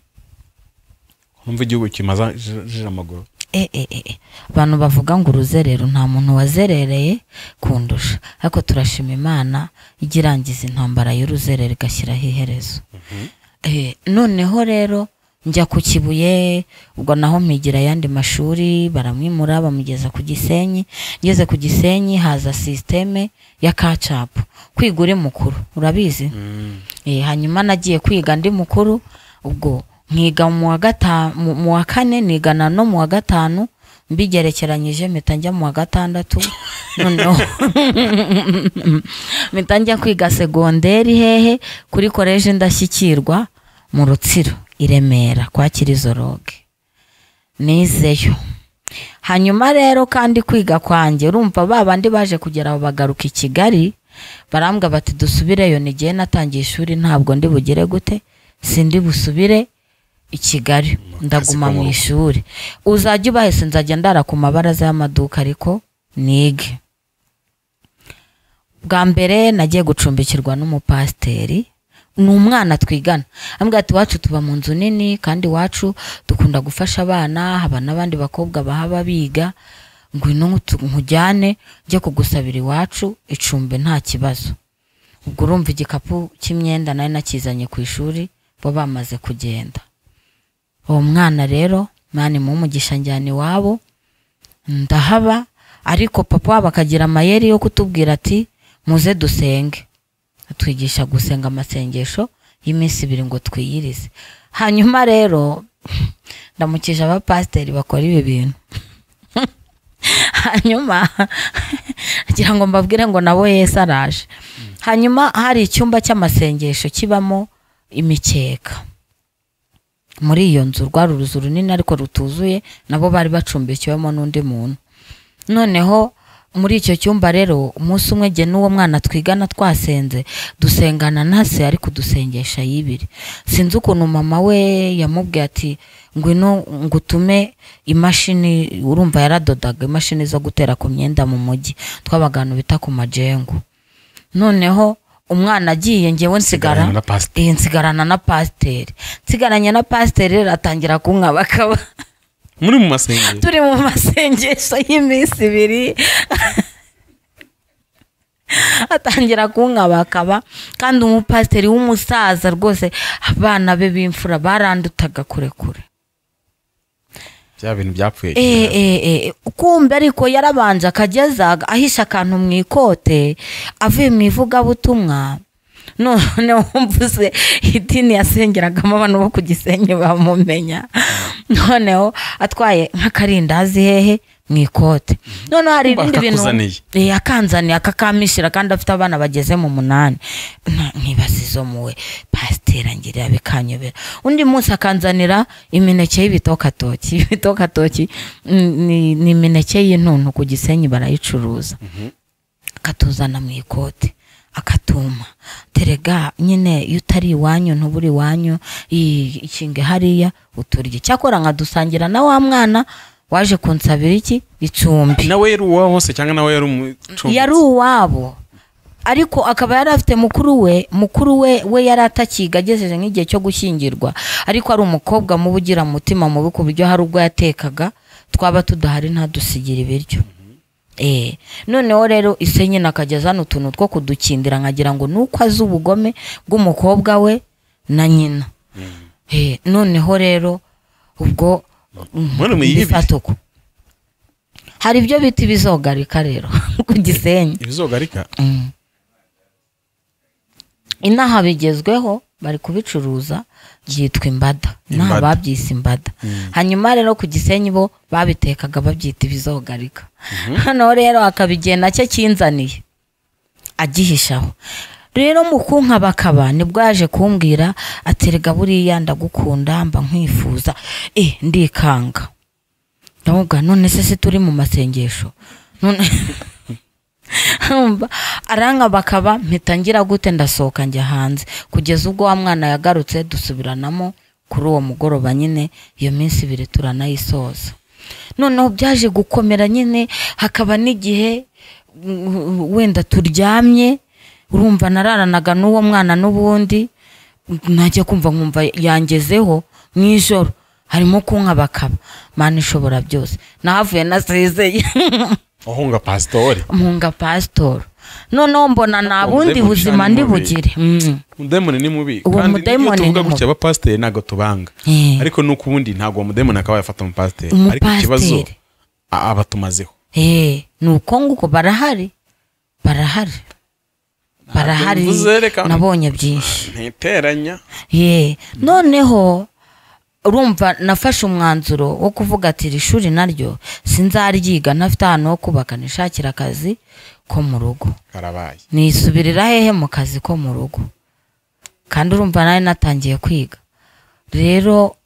Numva igihugu kimaza jije amaguru.
Abantu bavuga ngo uruzerero, nta muntu wazerereye kundusha, ariko turashima Imana igirangiza intambara y'uruzerero igashyiraho iherezo. Noneho rero njya ku Kibuye, ubwo naho mpigira yandi mashuri, baramwimura bamugeza ku Gisenyi. Ngeze ku Gisenyi haza systeme ya catch up, kwiga uri mukuru urabizi. Hanyuma nagiye kwiga ndi mukuru, ubwo nkiga mu wa kane, nigana no mu wa gatanu, mbigerekeranyije mpita njya mu wa gatandatu. Noneho mpita njya kwiga segonderi hehe kuri college Indashyikirwa mu Rutsiro i Remera kwa Kirizoroge, nizeyo. Hanyuma rero kandi kwiga kwanjye urumva babandi baje kugera aho bagaruka i Kigali, barambwa bati dusubireyo, nigiye natangiye ishuri ntabwo ndi bugere gute, sindi busubire i Kigali, ndaguma mu ishuri. Uzajya ubahese nzajya ndara ku mabaraza y'amaduka ariko nige. Bwa mbere nagiye gucumbikirwa n'umupasiteri, ni umwana twigana, ambwira ati iwacu tuba mu nzu nini kandi iwacu dukunda gufasha abana, haba n'abandi bakobwa bahaba biga, ngwino nkujyane njye kugusabira iwacu icumbi nta kibazo. Ubwo urumva igikapu cy'imyenda nari nakizanye ku ishuri bo bamaze kugenda. Uwo mwana rero mani mumugisha njyana iwabo ndahaba, ariko papa wabo akagira amayeri yo kutubwira ati muze dusenge, atwigisha gusenga amasengesho y'iminsi ibiri ngo twiyirize. Hanyuma rero ndamukije abapasiteri bakora ibi bintu. Hanyuma ngira ngo mbabwire ngo nabo Yesu araje. Hanyuma hari icyumba cy'amasengesho kibamo imikeka muri iyo nzu, rwari uruzu runini ariko rutuzuye, nabo bari bacumbikiwemo n'undi muntu. Noneho muri icyo cyumba rero umunsi umwe jye n'uwo mwana twigana twasenze, dusengana nase ariko dusengesha yibiri. Sinzi ukuntu mama we yamubwiye ati ngwino ngutume imashini, urumva yaradodaga imashini zo gutera ku myenda mu mujyi, twabaga ahantu bita ku Majengo. Noneho umwana agiye, ngewe nsigara nsigarana na pasiteri. Nsigaranye na pasiteri rero atangira kunkabakaba.
Muri mu masengesho,
turi mu masengesho y'iminsi ibiri, atangira kunkabakaba. Kandi umupasiteri w'umusaza rwose, abana be b'imfura barandutaga kure kure.
Bya bintu byapfuye.
Kumbe ariko yarabanje akageza ahisha akantu mu ikote avuye mu ivugabutumwa. None wumvise idini yasengeragamo abantu bo ku Gisenyi bamumenya. Noneho atwaye nk'akarindazi hehe mu ikote. Noneho hari ibindi bintu akanzaniye akakamishira, kandi afite abana bageze mu 8. Nkibaza izo muwe pasiteri angirira bikanyobera. Undi munsi akanzanira imineke y'ibitokatoki. Ibitokatoki ni imineke y'intuntu ku Gisenyi barayicuruza. Akatuzana mu ikote akatuma, terega nyine iyo utari iwanyu ntuburi iwanyu, ikinge hariya uturye. Cyakora nkadusangira na wa mwana waje kunsabira iki icumbi.
Nawe yari uwabo hose cyangwa nawe yari umucumbitsi?
Yari uwabo, ariko akaba yari afite mukuru we, we yari atakiga agejeje nk'igihe cyo gushyingirwa, ariko ari umukobwa mubi ugira umutima mubi ku buryo hari ubwo yatekaga twaba tudahari ntadusigira ibiryo. Noneho rero ise nyine akajya azana utuntu two kudukindira, nkagira ngo nuko azi ubugome bw'umukobwa we Na nyina. Noneho rero ubwo bifata uko. Hari ibyo bita ibizogarika rero ku Gisenyi.
Ibizogarika?
Inaha bigezweho bari kubicuruza, byitwa imbada. Inaha babyise imbada. Hanyuma rero ku Gisenyi bo babitekaga babyita ibizogarika. Hano rero akabigena cye kinzaniye agihishaho. Rero mu kunkabakaba nibwo yaje kumbwira ati rega buriya ndagukunda mba nkwifuza. Ndikanga. Ndamubwira none se turi mu masengesho. None arankabakaba mpita ngira gute, ndasohoka njya hanze kugeza ubwo wa mwana yagarutse dusubiranamo kuri uwo mugoroba nyine, iyo minsi ibiri turanayisoza. Noneho byaje gukomera nyine, hakaba n'igihe wenda turyamye, urumva nararanaga n'uwo mwana n'ubundi, najya kumva nkumva yangezeho mu ijoro harimo kunkabakaba. Mana ishobora byose, nahavuye nasezeye.
Uhunga pasitori?
Mpunga pasitori. Noneho mbona nta bundi buzima ndi bugire.
Umudemoni ni mubi. Kandi niyo tuvuga gutya abapasiteri ntabwo tubanga, ariko nuko ubundi ntabwo umudemoni akaba yafata umupasiteri, ariko ikibazo abatumazeho.
Nuko nguko barahari. Barahari. Barahari, nabonye byinshi.
Ntiteranya.
Noneho urumva nafashe umwanzuro wo kuvuga ati iri shuri naryo sinzaryiga ntafite ahantu ho kubaka, nishakira akazi ko mu rugo.
Karabaye.
Nisubirira hehe mu kazi ko mu rugo. Kandi urumva nari natangiye kwiga. Rero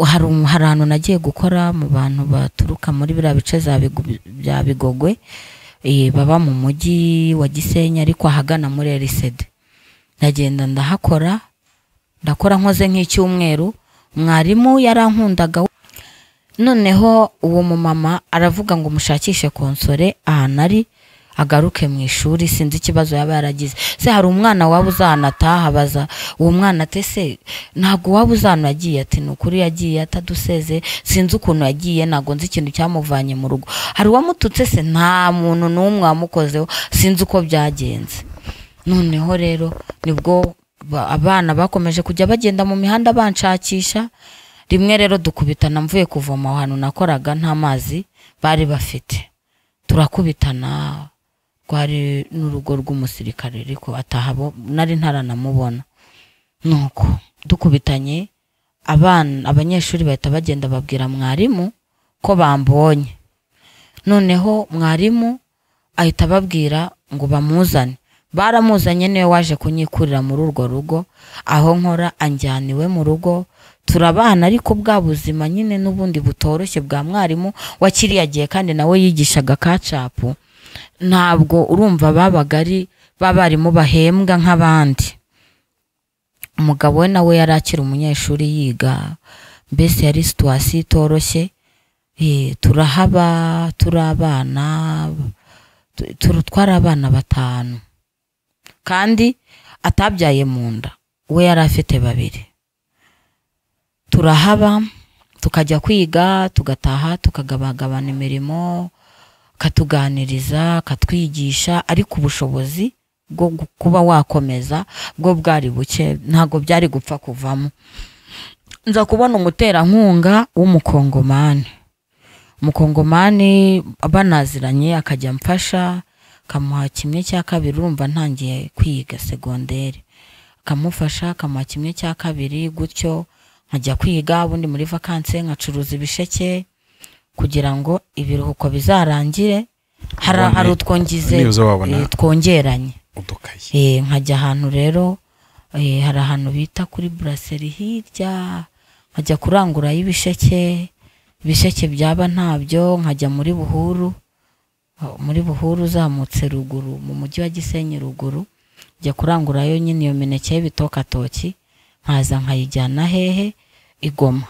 hari ahantu nagiye gukora mu bantu baturuka muri biriya bice bya Bigogwe, baba mu mujyi wa Gisenyi ariko ahagana muri Erisede. Ndagenda ndahakora, ndakora nkoze nk'icyumweru, mwarimu yarankundaga. Noneho uwo mumama aravuga ngo mushakishe konsore ahantu ari agaruke mu ishuri, sinzi ikibazo yaba yaragize. Se hari umwana waba uzanataha, baza uwo mwana ate se ntabwo waba uzana yagiye, ati ni ukuri yagiye ataduseze, sinzi ukuntu yagiye, ntabwo nzi ikintu cyamuvanye mu rugo. Hari uwamututse se? Nta muntu n'umwe wamukozeho, sinzi uko byagenze. Noneho rero nibwo abana bakomeje kujya bagenda mu mihanda banshakisha. Rimwe rero dukubitana mvuye kuvoma ahantu nakoraga nta mazi bari bafite, turakubitana. Rwari n'urugo rw'umusirikare ariko atahabo nari ntaranamubona. Nuko dukubitanye abana abanyeshuri bahita bagenda babwira mwarimu ko bambonye. Noneho mwarimu ahita ababwira ngo bamuzane. Baramuzanye, niwe waje kunyikurira muri urwo rugo aho nkora, anjyana iwe mu rugo turabana, ariko bwa buzima nyine n'ubundi butoroshye bwa mwarimu wa kiriya gihe, kandi nawe yigishaga kacapu. Ntabwo urumva babaga ari babarimu bahembwa nk'abandi. Umugabo we nawe yari akiri umunyeshuri yiga, mbese yari situwasiyo itoroshye. Turahaba turabana, twari abana 5 kandi atabyaye mu nda, we yari afite 2. Turahaba tukajya kwiga, tugataha, tukagabagabana imirimo, katuganiriza, katwigisha, ariko ubushobozi bwo kuba wakomeza bwo bwari buke, ntabwo byari gupfa kuvamo. Nza kubona umuterankunga w'umukongomani. Umukongomani banaziranye akajya amfasha, akamuha 1/2, urumva ntangiye kwiga segonderi, akamufasha akamuha 1/2 gutyo nkajya kwiga, ubundi muri vacances nkacuruza ibisheke kugira ngo ibiruhuko bizarangire hari utwongize twongeranye. Nkajya ahantu rero, hari ahantu bita kuri Brasserie hirya, nkajya kurangura y'ibisheke, ibisheke byaba ntabyo nkajya muri Buhuru, muri Buhuru uzamutse ruguru mu mujyi wa Gisenyi ruguru, njya kurangurayo nyine iyo mineke y'ibitokatoki, nkaza nkayijyana hehe i Goma,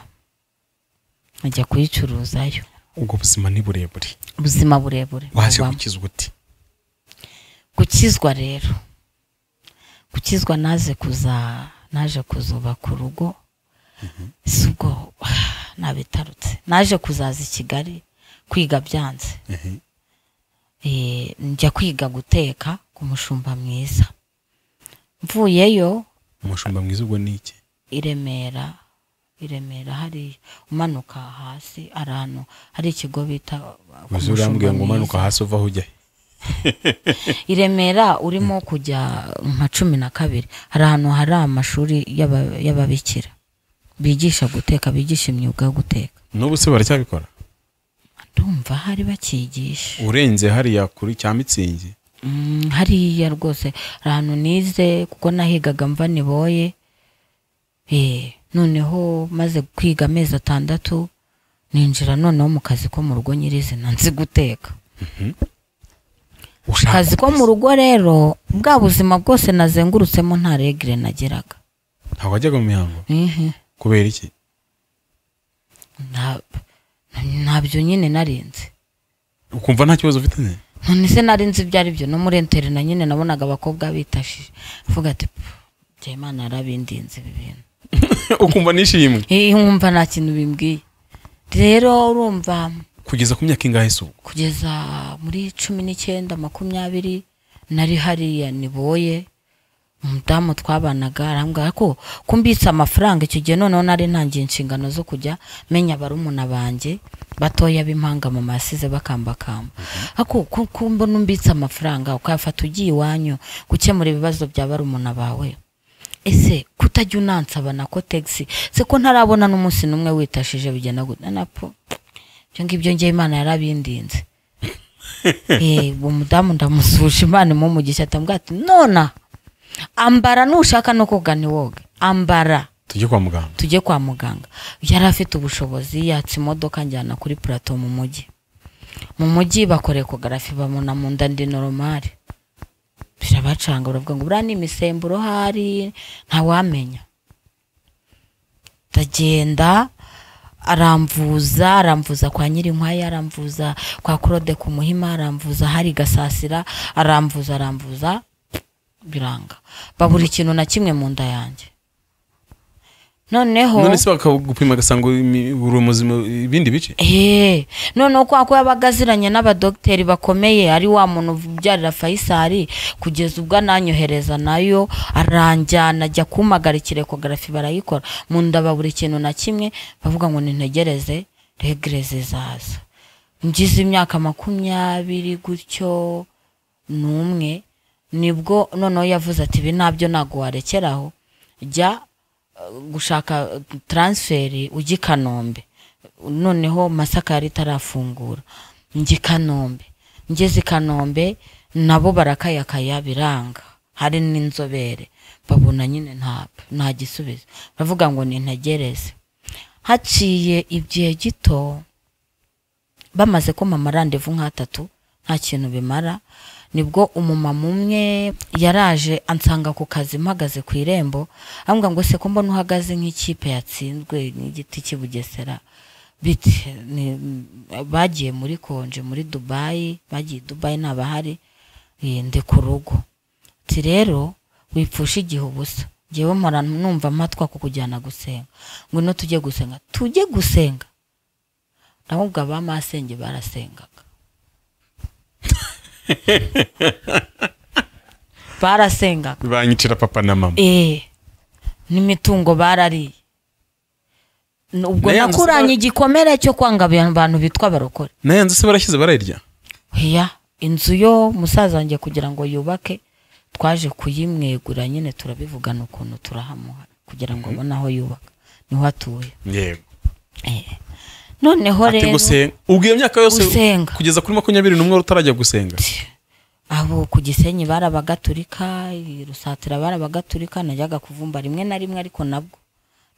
nkajya kuyicuruzayo.
Ubwo buzima ni burebure.
Ubuzima burebure.
Waje gukizwa ute?
Gukizwa rero, gukizwa naje kuzubaka urugo. Subwo nabitarutse, naje kuzaza i Kigali kwiga byanze. Njya kwiga guteka ku mushumba mwiza. Mvuyeyo
Umushumba mwiza ubwo ni iki?
I Remera hari umanuka hasi ahantu hari ikigo bita
urambwiye ngo umanuka hasi uva aho ujya.
I Remera urimo kujya nka 12 hari ahantu hari amashuri y'ababikira bigisha guteka, bigisha imyuga yo guteka.
N'ubu se baracyabikora?
Ndumva hari bakigisha.
Urenze hariya kuri cya Mitsingi?
Hariya rwose ahantu nize kuko nahigaga mva niboye. Noneho maze kwiga amezi 6 ninjira noneho mu kazi ko mu rugo nyirizina nzi guteka. Kazi ko mu rugo rero bwa buzima bwose nazengurutsemo nta regre nageraga.
Ntabwo wajyaga mu mihango? Kubera iki?
Ntabyo nyine narinze.
Ukumva nta kibazo ufite ne?
None se narinze ibyo ari byo no muri internet nyine nabonaga abakobwa bitashije. Mvuga ati bya Imana yarabindinze ibi bintu.
Ukumva nishimwe?
Nkumva nta kintu bimbwiye. Rero urumva
kugeza ku myaka ingahe se?
Kugeza muri 19 20 nari hariya niboye. Umudamu twabanaga arambwira ko kumbitsa amafaranga icyo gihe noneho nari ntangiye inshingano zo kujya menya barumuna banjye batoya b'impanga mama yasize bakambakamba. Ako kumbona umbitsa amafaranga ukayafata ugiye iwanyu gukemura ibibazo bya barumuna bawe. Ese kutajya unansaba na ko taxi se ko ntarabona n'umunsi n'umwe witashije bigenda gute? Napo ibyo ngibyo ngiye Imana yarabindinze. Uwo mudamu ndamususha Imana imumugisha atambwira ati nona ambara nushaka no koga ni woge ambara
tujye kwa muganga.
Tujye kwa muganga. Yari afite ubushobozi yatse imodoka njyana kuri plateau mu mujyi. Mu mujyi bakore ecography bamona mu nda ndi normal. Birabacanga baravuga ngo buriya ni imisemburo hari ntawamenya. Ndagenda aramvuza kwa Nyirinkwaya, aramvuza kwa Claude ku Muhima, aramvuza hari Gasasira, aramvuza biranga. Babura ikintu na kimwe mu nda yanjye. Noneho
none se bakagupima gasanga uri muzima ibindi bice?
Noneho kwa ko yabagaziranye n'abadokiteri bakomeye ari wa muntu ubyarira Faisal kugeza ubwo ananyohereza nayo aranjyana ajya kumpagarikira ecography barayikora mu nda babura ikintu na kimwe bavuga ngo nintegereze regreze zaza. Ngize imyaka 20 gutyo n'umwe nibwo noneho yavuze ati ibi nabyo ntago warekeraho jya gushaka transfer ujye Kanombe. Noneho Masaka yari itarafungura njye Kanombe. Ngeze Kanombe nabo barakayakaya biranga hari n'inzobere babona nyine nta gisubizo bavuga ngo nintegereze. Haciye igihe gito bamaze ko mama rendez-vous nka 3 nta kintu bimara nibwo umumama umwe yaraje ansanga ku kazi mpagaze ku irembo ambwira ngo se ko mbona uhagaze nk'ikipe yatsinzwe n'igiti cy'Ibugesera biti bagiye muri konje muri Dubai, bagiye Dubai nabahari ndi ku rugo. Ati rero wipfusha igihe ubusa ngewe mpora numva amatwa kukujyana gusenga ngwino tujye gusenga. Tujye gusenga nabwo abamasenge barasengaga. Barasengaga
banyicira papa na mama
n'imitungo barariye. Ubwo nakuranye igikomere cyo kwanga abantu bitwa barokore.
Naye nzu se barashyize barayirya?
Oya, inzu yo musaza wanjye kugira ngo yubake twaje kuyimwegura nyine turabivugana ukuntu turahamuha kugira ngo abone aho yubaka niho atuye.
Yego.
Noneho rero
ubwo iyo myaka yose kugeza kuri 21 utarajya gusenga.
Abo ku Gisenyi barabagaturika, Rusatira barabagaturika, najyaga kuvumba rimwe na rimwe ariko nabwo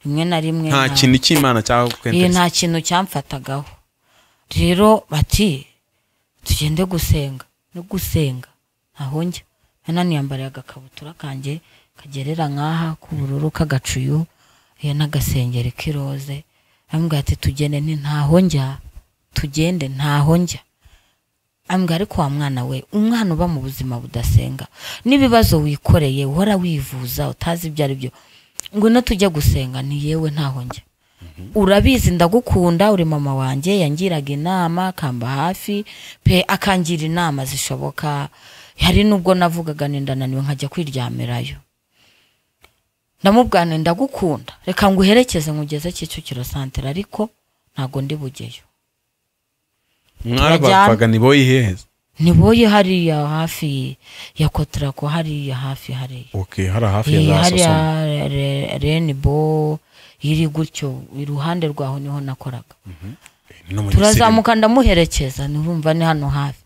rimwe na rimwe
nta kintu cy'Imana cyakwentereza.
Nta kintu cyamfatagaho. Rero bati tugende gusenga no gusenga aho njya naniyambariye agakabutura kanjye kagerera nkaha k'ubururu k'agacuyu n'agasengeri k'iroze. Ambwira ati tugende nti ntaho njya, tugende ntaho njya. Ambwira ariko wa mwana we, umwana uba mu buzima budasenga n'ibibazo wikoreye uhora wivuza utazi ibyo ari byo, ngwino tujye gusenga. Ni yewe ntaho njya. Urabizi ndagukunda uri mama wanjye, yangiraga inama akamba hafi pe, akangira inama zishoboka. Hari nubwo navugaga nindananiwe nkajya kwiryamirayo. Ndamubwana ndagukunda reka nguherekeze ngugeze Kicukiro santere ariko ntago ndi bugeyo.
Mwabapfaga ni boyi heza?
Ni boyi hariya hafi ya Kotrako, hariya hafi hariya.
Okay, hari hafi ya za
Sosomo. Rainbow iri gutyo iruhande rwaho niho nakoraga. Turazamuka ndamuherekeza, nurumva ni hano hafi.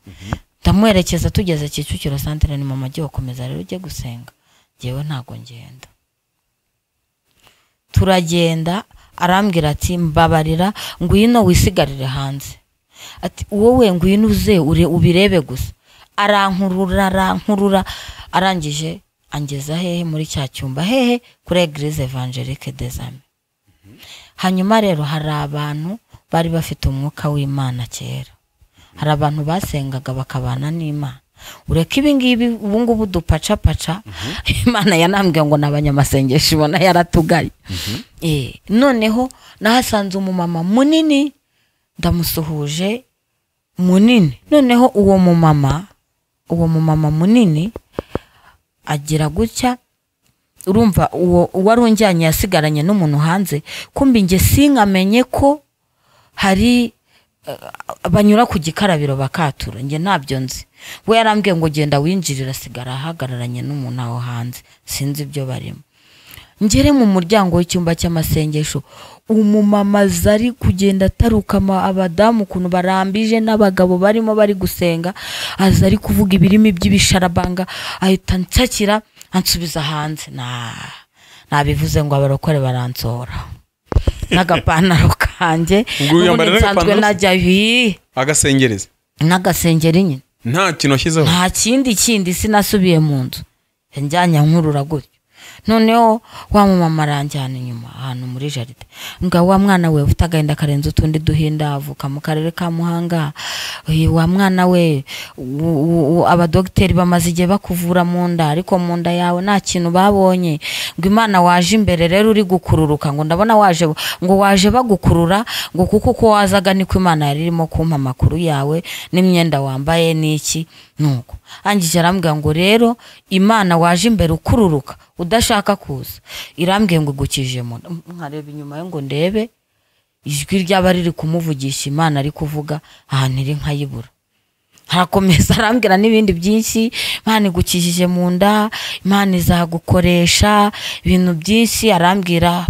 Ndamuherekeza tugeze Kicukiro santere, ni mama agiye gukomeza rero ujye gusenga. Njyewe ntago ngenda. Turagenda arambwira ati mbabarira ngwino wisigarire hanze. Ati wowe ngwino uze ubirebe gusa. Arankurura arangije angeza hehe muri cya cyumba hehe kuri Eglise Evangelique des Amis. Hanyuma rero hari abantu bari bafite umwuka w'Imana kera. Hari abantu basengaga bakabana n'Imana. Ureka ibi ngibi ubu ngubu dupacapaca, Imana yanambwiye ngo n'abanyamasengesho ibona yaratugaye. Noneho nahasanze umumama munini, ndamusuhuje munini. Noneho uwo mumama munini agira gutya, urumva uwo warunjyanye yasigaranye n'umuntu hanze, kumbi nge sinkamenye ko hari banyura ku gikarabiro bakatura, nge ntabyo nzi. We yarambwiye ngo genda winjirira, sigara ahagararanye n'umuntu aho hanze, sinzi ibyo barimo. Ngere mu muryango w'icyumba cy'amasengesho, umumama zari kugenda atarukama abadamu ukuntu barambije n'abagabo barimo bari gusenga, aza ari kuvuga ibirimi by'ibisharabanga, ahita nsakira ansubiza hanze. Nabivuze ngo abarokore baransohora n'agapantaro kanjye nsanzwe najya
agasengereza
n'agasengeri nyine,
nta kintu ashyizeho,
nta kindi sinasubiye mu nzu, njyanya nkurura gutyo. Noneho wa mumama aranjyana inyuma ahantu muri jaride, nga wa mwana we ufite agahinda karenze utundi duhinda, avuka mu karere ka Muhanga. Wa mwana we abadogiteri bamaze igihe bakuvura mu nda, ariko mu nda yawe nta kintu babonye. Ngo Imana waje imbere rero uri gukururuka, ngo ndabona waje, ngo waje bagukurura, ngo kuko uko wazaga niko Imana yari irimo kumpa amakuru yawe n'imyenda wambaye n'iki. Nuko angije arambwira ngo rero Imana waje imbere ukururuka udashaka kuza, irambwiye ngo igukije mu nda. Nkareba inyuma yo ngo ndebe ijwi ryaba riri kumuvugisha Imana ari kuvuga, ahantu iri nkayibura. Harakomeza arambwira n'ibindi byinshi, Imana igukijije mu nda, Imana izagukoresha ibintu byinshi, arambwira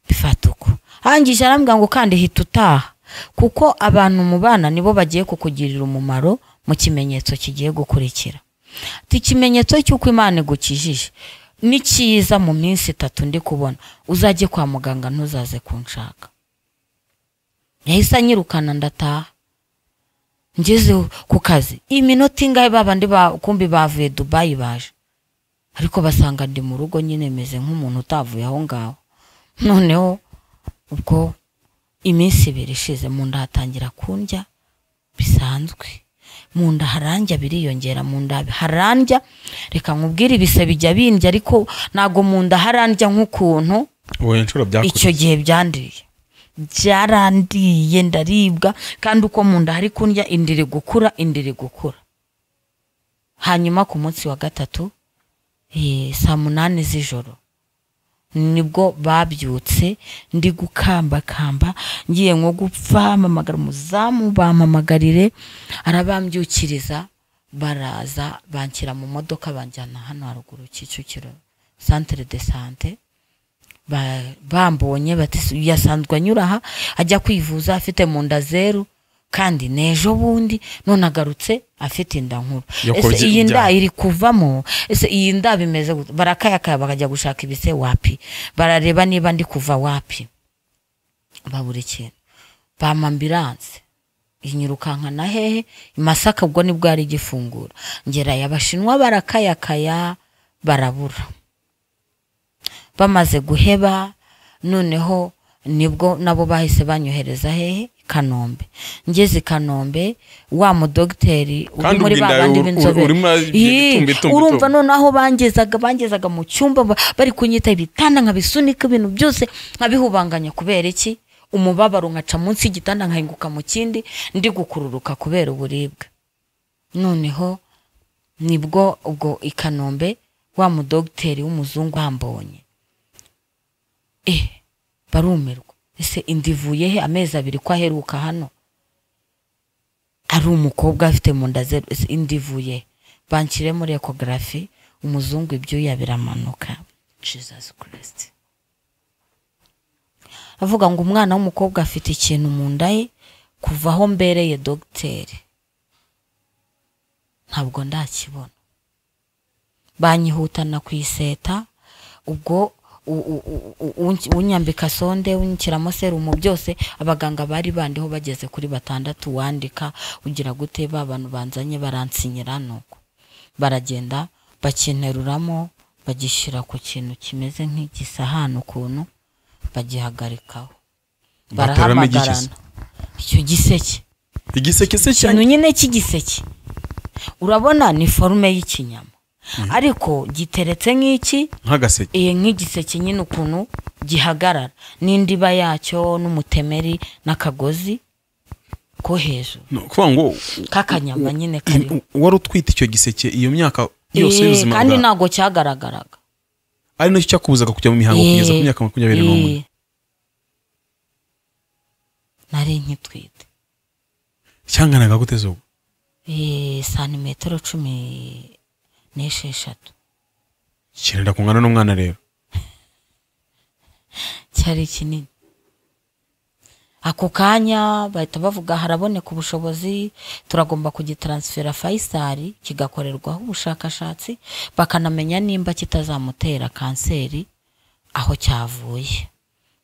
bifata uko. Angije arambwira ngo kandi hita utaha, kuko abantu mubana nibo bagiye kukugirira umumaro mu kimenyetso kigiye gukurikira. Ati ikimenyetso cy'uko Imana igukijije ni cyiza, mu minsi 3 ndi kubona uzajye kwa muganga ntuzaze kunshaka. Yahise anyirukana ndataha. Ngeze ku kazi iminota ingahe babandi kumbi bavuye Dubai baje, ariko basanga ndi mu rugo nyine meze nk'umuntu utavuye aho ngaho. Noneho ubwo iminsi 2 ishize mu nda hatangira kundya bisanzwe, mu nda harandya biriyongera, mu nda harandya, reka nkubwire ibise bijya bindya, ariko ntago mu nda harandya nk'ukuntu icyo gihe byandiye. Byarandiye ndaribwa, kandi uko mu nda hari kundya indiri gukura, indiri gukura. Hanyuma ku munsi wa 3 saa 8 z'ijoro nibwo babyutse ndi gukambakamba ngiye nko gupfa, mpamagara umuzamu bampamagarire, arabambyukiriza baraza banshyira mu modoka banjyana hano haruguru Kicukiro centre de santé. Bambonye bati yasanzwe anyura aha ajya kwivuza afite mu nda 0, kandi nejo bundi none agarutse afite inda nkuru. Ese iyi nda iri kuvamo? Ese iyi nda bimeze gute? Barakayakaya bakajya gushaka ibise wapi, barareba niba ndi kuva wapi, babura ikintu. Bampa ambulance inyirukanka na hehe i Masaka, ubwo nibwo ari igifungura. Ngerayo abashinwa barakayakaya barabura. Bamaze guheba noneho nibwo nabo bahise banyohereza hehe Kanombe. Ngeze Kanombe wa mudogiteri uri muri babandi b'inzobere, urumva noneho bangezaga mu cyumba bari kunyita ibitanda nkabisunika ibintu byose nkabihubanganya. Kubera iki? Umubabaro nkaca munsi y'igitanda nkahinguka mu kindi ndi gukururuka kubera uburibwe. Noneho nibwo ubwo i Kanombe Wa mudogiteri w'umuzungu ambonye, barumirwa. Ese inda ivuye he? Amezi 2 ko aheruka hano ari umukobwa afite mu nda 0, ese inda ivuye? Banshyire muri ecography, umuzungu ibyuya biramanuka. Jesus Christ. Avuga ngo umwana w'umukobwa afite ikintu mu nda ye, kuva aho mbereye dogiteri ntabwo ndakibona. Banyihutana ku iseta, ubwo unyambika sonde, unyikiramo serumu, byose abaganga bari bandiho bageze kuri 6, wandika ugira gute, ba bantu banzanye baransinyira, nuko baragenda bakinteruramo bagishyira ku kintu kimeze nk'igisahani ukuntu, bagihagarikaho, barahamagarana. Icyo giseke,
igiseke se
cyane nyine cy'igiseke, urabona ni forume y'ikinyama, ariko giteretse nk'iki,
nk'agaseke,
nk'igiseke nyine ukuntu gihagarara, n'indiba yacyo n'umutemeri n'akagozi ko hejuru.
No kuvuga ngo
kakanyama nyine kari.
Wari utwite icyo giseke iyo myaka yose y'ubuzima bwawe,
kandi ntago cyagaragaraga,
ari nacyo cyakubuzaga kujya mu mihango kugeza ku myaka 21.
Nari nkitwite.
Cyanganaga gute zo?
Santimetero 16.
Kirenda kungana n'umwana rero.
Cyari kinini. Ako kanya bahita bavuga haraboneka ubushobozi, turagomba kugitransfera Faisal kigakorerwaho ubushakashatsi, bakanamenya nimba kitazamutera kanseri aho cyavuye.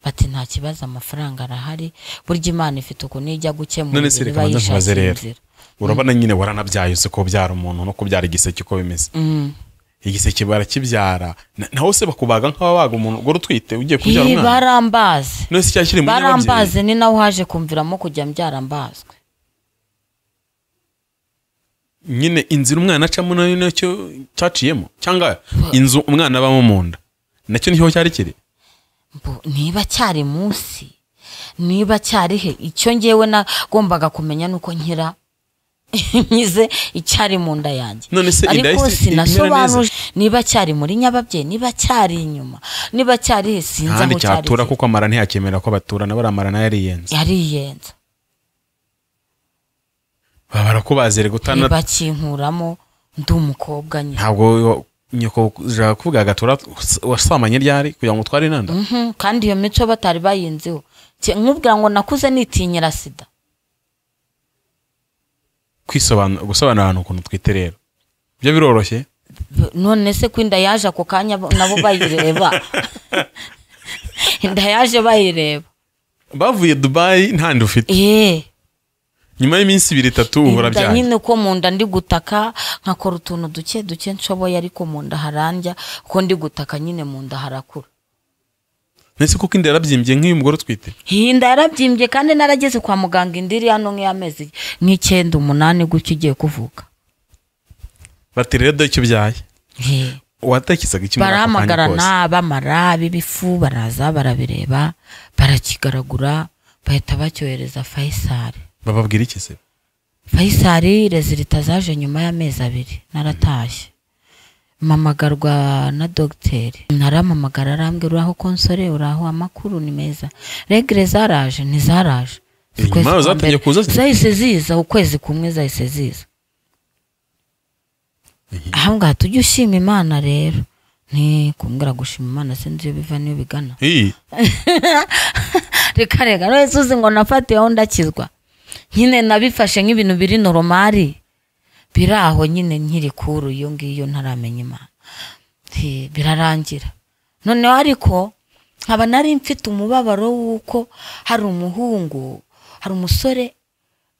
Bati nta kibazo, amafaranga arahari, burya Imana ifite ukuntu ijya gukemura.
None se reka nkubaze rero, urabona nyine waranabyaye, uzi ko byara umuntu no kubyara igiseke uko bimeze. Igiseke barakibyara, naho se bakubaga nk'ababaga umuntu ugora utwite ugiye kubyara umwana?
Barambaze.
None se cyakiri muri nyababyeyi?
Barambaze, ni naho haje kumviramo kujya mbyara mbazwe.
Nyine inzira umwana acamo nayo nacyo cyaciyemo, cyangwa inzu umwana abamo mu nda nacyo niho cyari kiri?
Niba cyari munsi, niba cyari he, icyo ngewe nagombaga kumenya nuko nkira nyize icyari mu nda yanjye. Ariko sinasobanuje niba cyari muri nyababyeyi, niba cyari inyuma, niba cyari he, sinzi aho cyari.
Cyatura kuko amara ntiyakemera ko batura, na baramara nayo yariyenza.
Yariyenza.
Barakubaze gutana
bakinkuramo ndi umukobwa nyine.
Ntabwo nyoko kuvuga agatura wasamanye ryari kugira ngo utware inanda?
Kandi iyo mico batari bayinziho. Nkubwira ngo nakuze nitinyira sida.
Kwisobanura, gusobanura abantu ukuntu twite rero byo biroroshye.
None se kwinda yaje ako kanya nabo bayireba. Inda yaje bayireba.
Bavuye Dubai nta nda ufite. Nyuma y'iminsi 2 3 uhora byaye.
Nyine ko mu nda ndi gutaka, nkakora utuntu duke duke nshoboye, ariko mu nda harandya, ko ndi gutaka nyine mu nda harakura.
Nese kuko inda yarabyimbye nk'iyo umugore utwite?
Inda yarabyimbye, kandi narageze kwa muganga indiri hano nk'amezi nk'icyenda 8 gutyo igiye kuvuka.
Bati rero dore icyo byaye. Watekerezaga iki muri ako kanya kose?
Barahamagarana bamara b'ibifu, baraza barabireba, barakigaragura, bahita bacyohereza Faisal.
Bababwira iki se?
Faisal rezilita zaje nyuma y'amezi 2 naratashye. Mpamagarwa na dogiteri, naramamagara arambwira uraho konsore, uraho amakuru ni meza. Regre zaraje ntizaraje. Zahise ziza ukwezi kumwe, zahise ziza. Aho ngaha tujye ushima Imana rero. Ni kumbwira gushima Imana sinzi iyo biva niyo bigana. Reka reka, none uzi ngo nafatiyeho ndakizwa. Nyine nabifashe nk'ibintu biri normali, biraho nyine nkiri kuru iyo ngiyo ntaramenya Imana. Birarangira. Noneho ariko nkaba nari mfite umubabaro w'uko hari umuhungu, hari umusore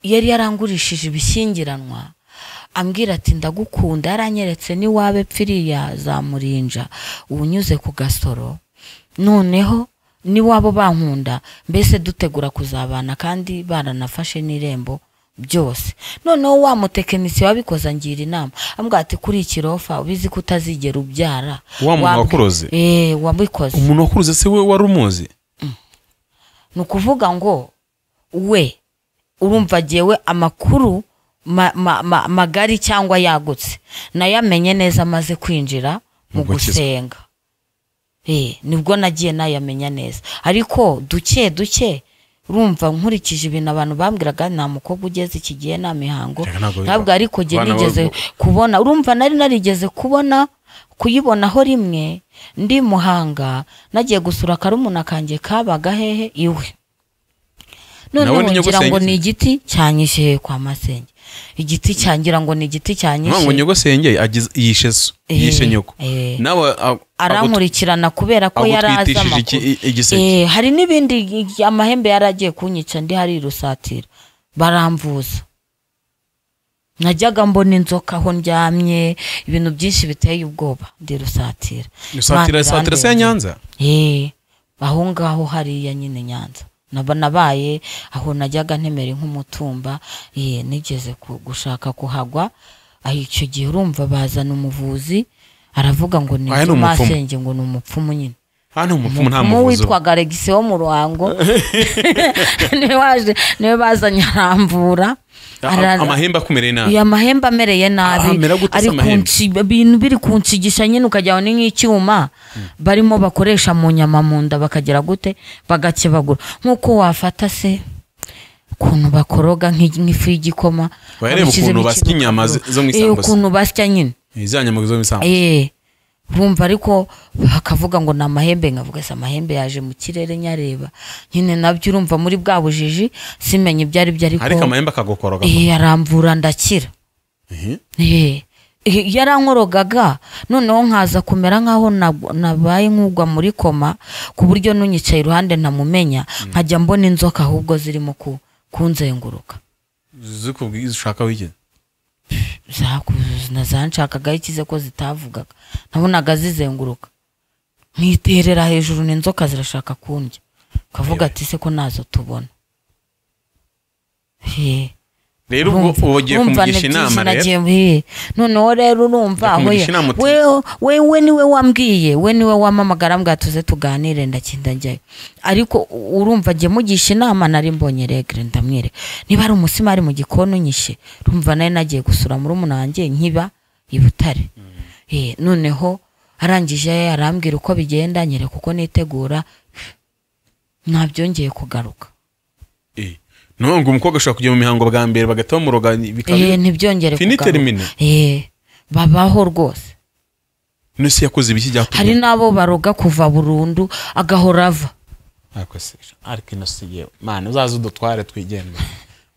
yari yarangurishije ibishyingiranwa, ambwira ati ndagukunda, yaranyeretse ni wabe pfiriya za Murinja unyuze ku Gasoro, noneho ni wabo bankunda, mbese dutegura kuzabana, kandi baranafashe n'irembo byose. Noneho wa mutekinisiye wabikoze ngira inama, ambwira ati kuri ikirofa ubizi ko utazigera ubyara.
Wa muntu wakuroze?
Wabikoze.
Umuntu wakuroze se we wari umuzi?
Ni ukuvuga ngo we urumva jewe amakuru magari cyangwa yagutse nayamenye neza amaze kwinjira Mu gusenga. Nibwo nagiye nayamenya neza, ariko duke duke urumva nkurikije ibintu abantu bambwiraga, nta mukobwa ugeze iki gihe nta mihango, ntabwo ariko jye nigeze kubona. Urumva nari narigeze kubona kuyibonaho rimwe ndi Muhanga, nagiye gusura karumuna kanjye kabaga hehe iwe. Noneho ngira ngo ni igiti cyanyishe kwa masenge, igiti cyangira ngo ni igiti cyanyishe.
Ngo nyogosenge yishe so, yishe nyoko, nawe
arankurikirana kubera ko yaraza amakuru. Hari n'ibindi amahembe yaragiye kunyica ndi hari Rusatira, baramvuza. Najyaga mbona inzoka aho ndyamye, ibintu byinshi biteye ubwoba ndi Rusatira.
Rusatira se Nyanza?
Aho ngaho hariya nyine Nyanza. Nabaye aho najyaga ntemera nk'umutumba, nigeze gushaka kuhagwa. Icyo gihe urumva bazana umuvuzi, aravuga ngo ni masenge, ngo ni umupfumu nyine.
Hano umupfumu nta muvuzi
witwaga Alex wo mu Ruhango. Niwe waje, niwe bazanye aramvura.
Amahembe akumereye nabi.
Amahembe amereye nabi, ari kunci ibintu biri kuncigisha nyine, ukajya ni nk'icyuma barimo bakoresha mu nyama mu nda, bakagera gute bagakebagura nkuko wafata se ukuntu bakoroga nk'ifu y'igikoma,
wareba ukuntu basya inyama zo mu isambusa,
ukuntu basya nyine
iza nyama zo mu isambusa.
Bumva ariko bakavuga ngo ni amahembe, nkavuga se amahembe yaje mu kirere nyareba nyine, nabyo urumva muri bwa bujiji simenye ibyo ari byo,
ariko amahembe akagukoroga.
Aramvura ndakira. Yarankorogaga noneho nkaza kumera nkaho nabaye nk'ugwa muri koma, ku buryo nunyicaye iruhande ntamumenya, nkajya mbona inzoka ahubwo zirimo kunzenguruka.
Zikubwiye ushaka wigeze?
Zanshakaga ikize ko zitavugaga, nabonaga zizenguruka nkiterera hejuru n'inzoka zirashaka kundya, kavuga ati se ko nazo tubona.
Rero ubwo ugiye kumugisha inama rero.
Noneho rero urumva wewe niwe wambwiye, we niwe wamamagara mbwa tuze tuganire, ndakinda njyayo. Ariko urumva jye mugisha inama nari mbonye regre, ndamwereka niba ari umusima ari mu gikoni unyishe. Urumva nari nagiye gusura muri umunange nkiba i Butare. Noneho arangije arambwira uko bigenda, nyereka uko nitegura, nabyongeye kugaruka.
No ngo umukobwa ashaka kujya mu mihango bwa mbere bagata bamuroga bikaba
ntibyongere kugaruka. Babaho rwose.
Nese yakoze ibiki byatumye?
Hari nabo baroga kuva burundu agahora ava.
Ariko se ariko inosiye mana uzaze udutware twigende.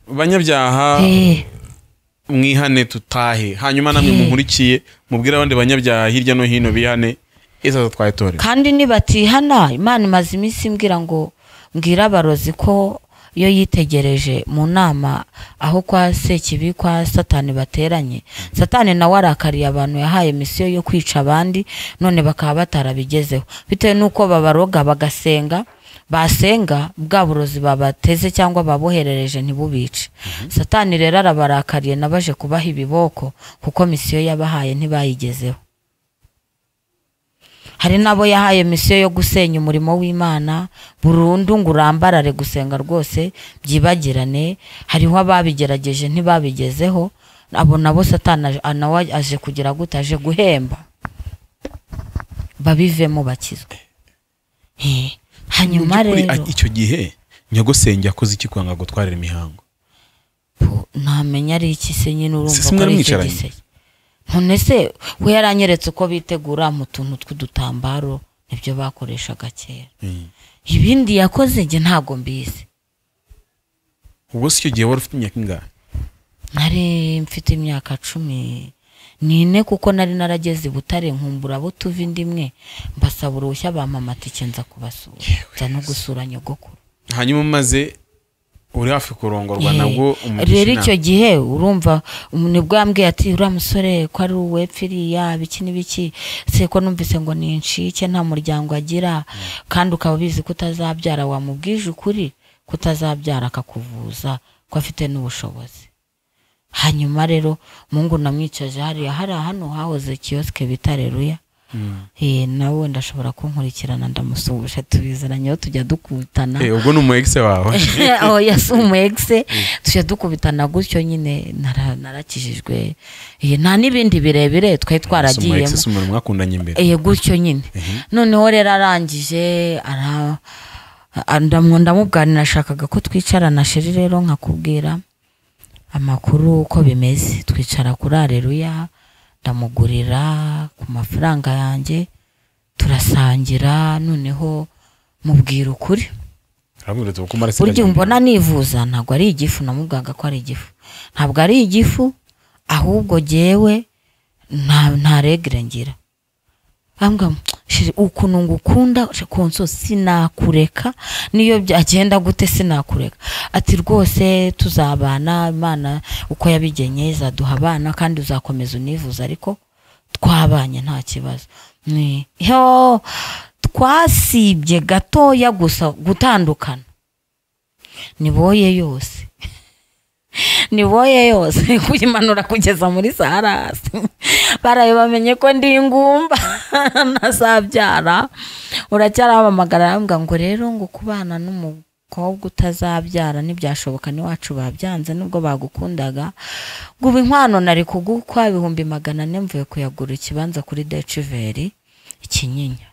Banyabyaha mwihane tutahe, hanyuma namwe munkurikiye mubwire abandi banyabyaha hirya no hino bihane, izaza twayitore.
Kandi nibatihana, Imana imaze iminsi imbwira ngo mbwira abarozi ko iyo yitegereje mu nama aho kwa Sekibi kwa Satani bateranye, Satani nawe arakariye abantu yahaye misiyo yo kwica abandi, none bakaba batarabigezeho bitewe nuko babaroga bagasenga, basenga bwa burozi babateze cyangwa baboherereje ntibubice. Satani rero arabarakariye nabaje kubaha ibiboko kuko misiyo yabahaye ntibayigezeho. Hari nabo yahaye misiyo yo gusenya umurimo w'Imana burundu ngo urambarare gusenga rwose byibagirane, hariho ababigerageje ntibabigezeho, abo nabo Satani nawe aje kugira gute, aje guhemba babivemo bakizwe. Hanyuma rero
icyo gihe nyogosenge yakoze iki kwanga gutwarira imihango?
Ntamenya ari iki se nyine, urumva ko ari icyo giseke. None se we yaranyeretse uko bitegura mu tuntu tw'udutambaro, nibyo bakoreshaga kera. Ibindi yakoze nge ntago mbizi.
Ubwo se icyo gihe wari ufite imyaka ingahe?
Nari mfite imyaka 14, kuko nari narageze i Butare nkumbura abo tuva indi imwe, mbasaba uruhushya bampa amatike nza kubasura, nza no gusura nyogokuru.
Hanyuma maze uri hafi kurongorwa nabwo umugisha.
Rero icyo gihe urumva nibwo yambwiye ati uriya musore ko ari uwepfiriya biki n'ibiki, se ko numvise ngo ni incike nta muryango agira, kandi ukaba ubizi ko utazabyara, wamubwije ukuri kutazabyara akakuvuza ko afite n'ubushobozi. Hanyuma rero Mungu namwicaje hariya hano hahoze kioske bita Reruya, Nawe ndashobora kunkurikirana ndamusuhuje tubizananye tujya dukubitana.
Ubwo ni umu ex wawe?
Oya si umu ex, tujya dukubitana gutyo nyine narakijijwe. Nta n'ibindi birebire twari twaragiyemo.
Umu ex si umuntu mwakundanye imbere?
Gutyo nyine. Noneho rero arangije ndamubwira nashakaga ko twicarana sheri rero nkakubwira amakuru uko bimeze. Twicara kuri Haleluya, ndamugurira ku mafaranga yanjye turasangira, noneho mubwira ukuri. Burya mbona nivuza ntabwo ari igifu, namubwaga ko ari igifu. Ntabwo ari igifu, ahubwo jyewe nta regre ngira. Ambwa ukuntu ngukunda konso sinakureka, niyo byagenda gute sinakureka. Ati rwose tuzabana, Imana uko yabigenye izaduha abana kandi uzakomeza univuza, ariko twabanye nta kibazo. Yo twasibye gatoya gusa gutandukana. Niboye yose. Niboye yose kuyimanura kugeza muri Sahara. Baraye bamenye ko ndi ingumba ntazabyara. Uracyarabamagara arambwira ngo rero ngo kubana n'umukobwa utazabyara ntibyashoboka, ni wacu babyanze nubwo bagukundaga. Ngo ubu inkwano nari kugukwa 400,000 mvuye kuyagura ikibanza kuri Deciveri Kinyinya.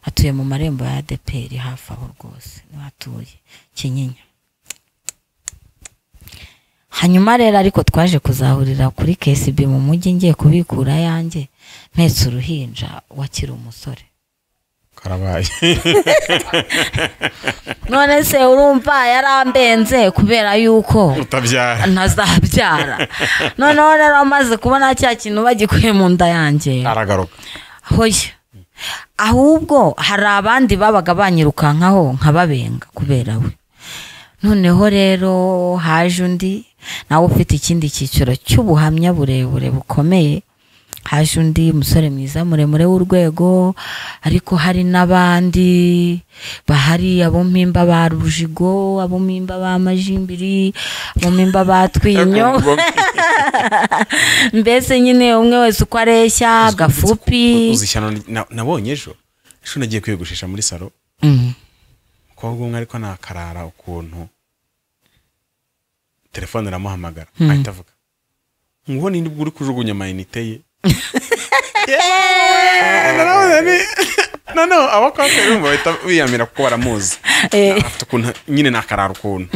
Atuye mu marembo ya ADPR hafi aho rwose niho atuye Kinyinya. Hanyuma rero ariko twaje kuzahurira kuri KCB mu mujyi ngiye kubikura yanjye mpetse uruhinja wakiri umusore.
Karabaye.
None se urumva yarambenze kubera yuko
utabyara
ntazabyara. Noneho rero amaze kubona cya kintu bagikuye mu nda yanjye
aragaruka.
Hoya. Ahubwo hari abandi babaga banyirukankaho nkababenga kubera we. Noneho rero haje undi nawe ufite ikindi cyiciro cy'ubuhamya burebure bukomeye. Haje undi musore mwiza muremure w'urwego, ariko hari n'abandi bahari, abo mpimba ba Rujigo, abo mpimba ba Majimbiri, abo mpimba ba Twinyo. Mbese nyine umwe wese uko areshya gafupi.
Uzishyano nabonye ejo nagiye kwiyogoshesha muri salo. Umukobwa umwe ariko nakarara ukuntu telefone iramuhamagara ahita avuga ngo ninde ubwo uri kujugunya amayinite ye. No abakobwa urumva bahita biyamira kuko baramuzi. Afite ukuntu nyine nakarara ukuntu.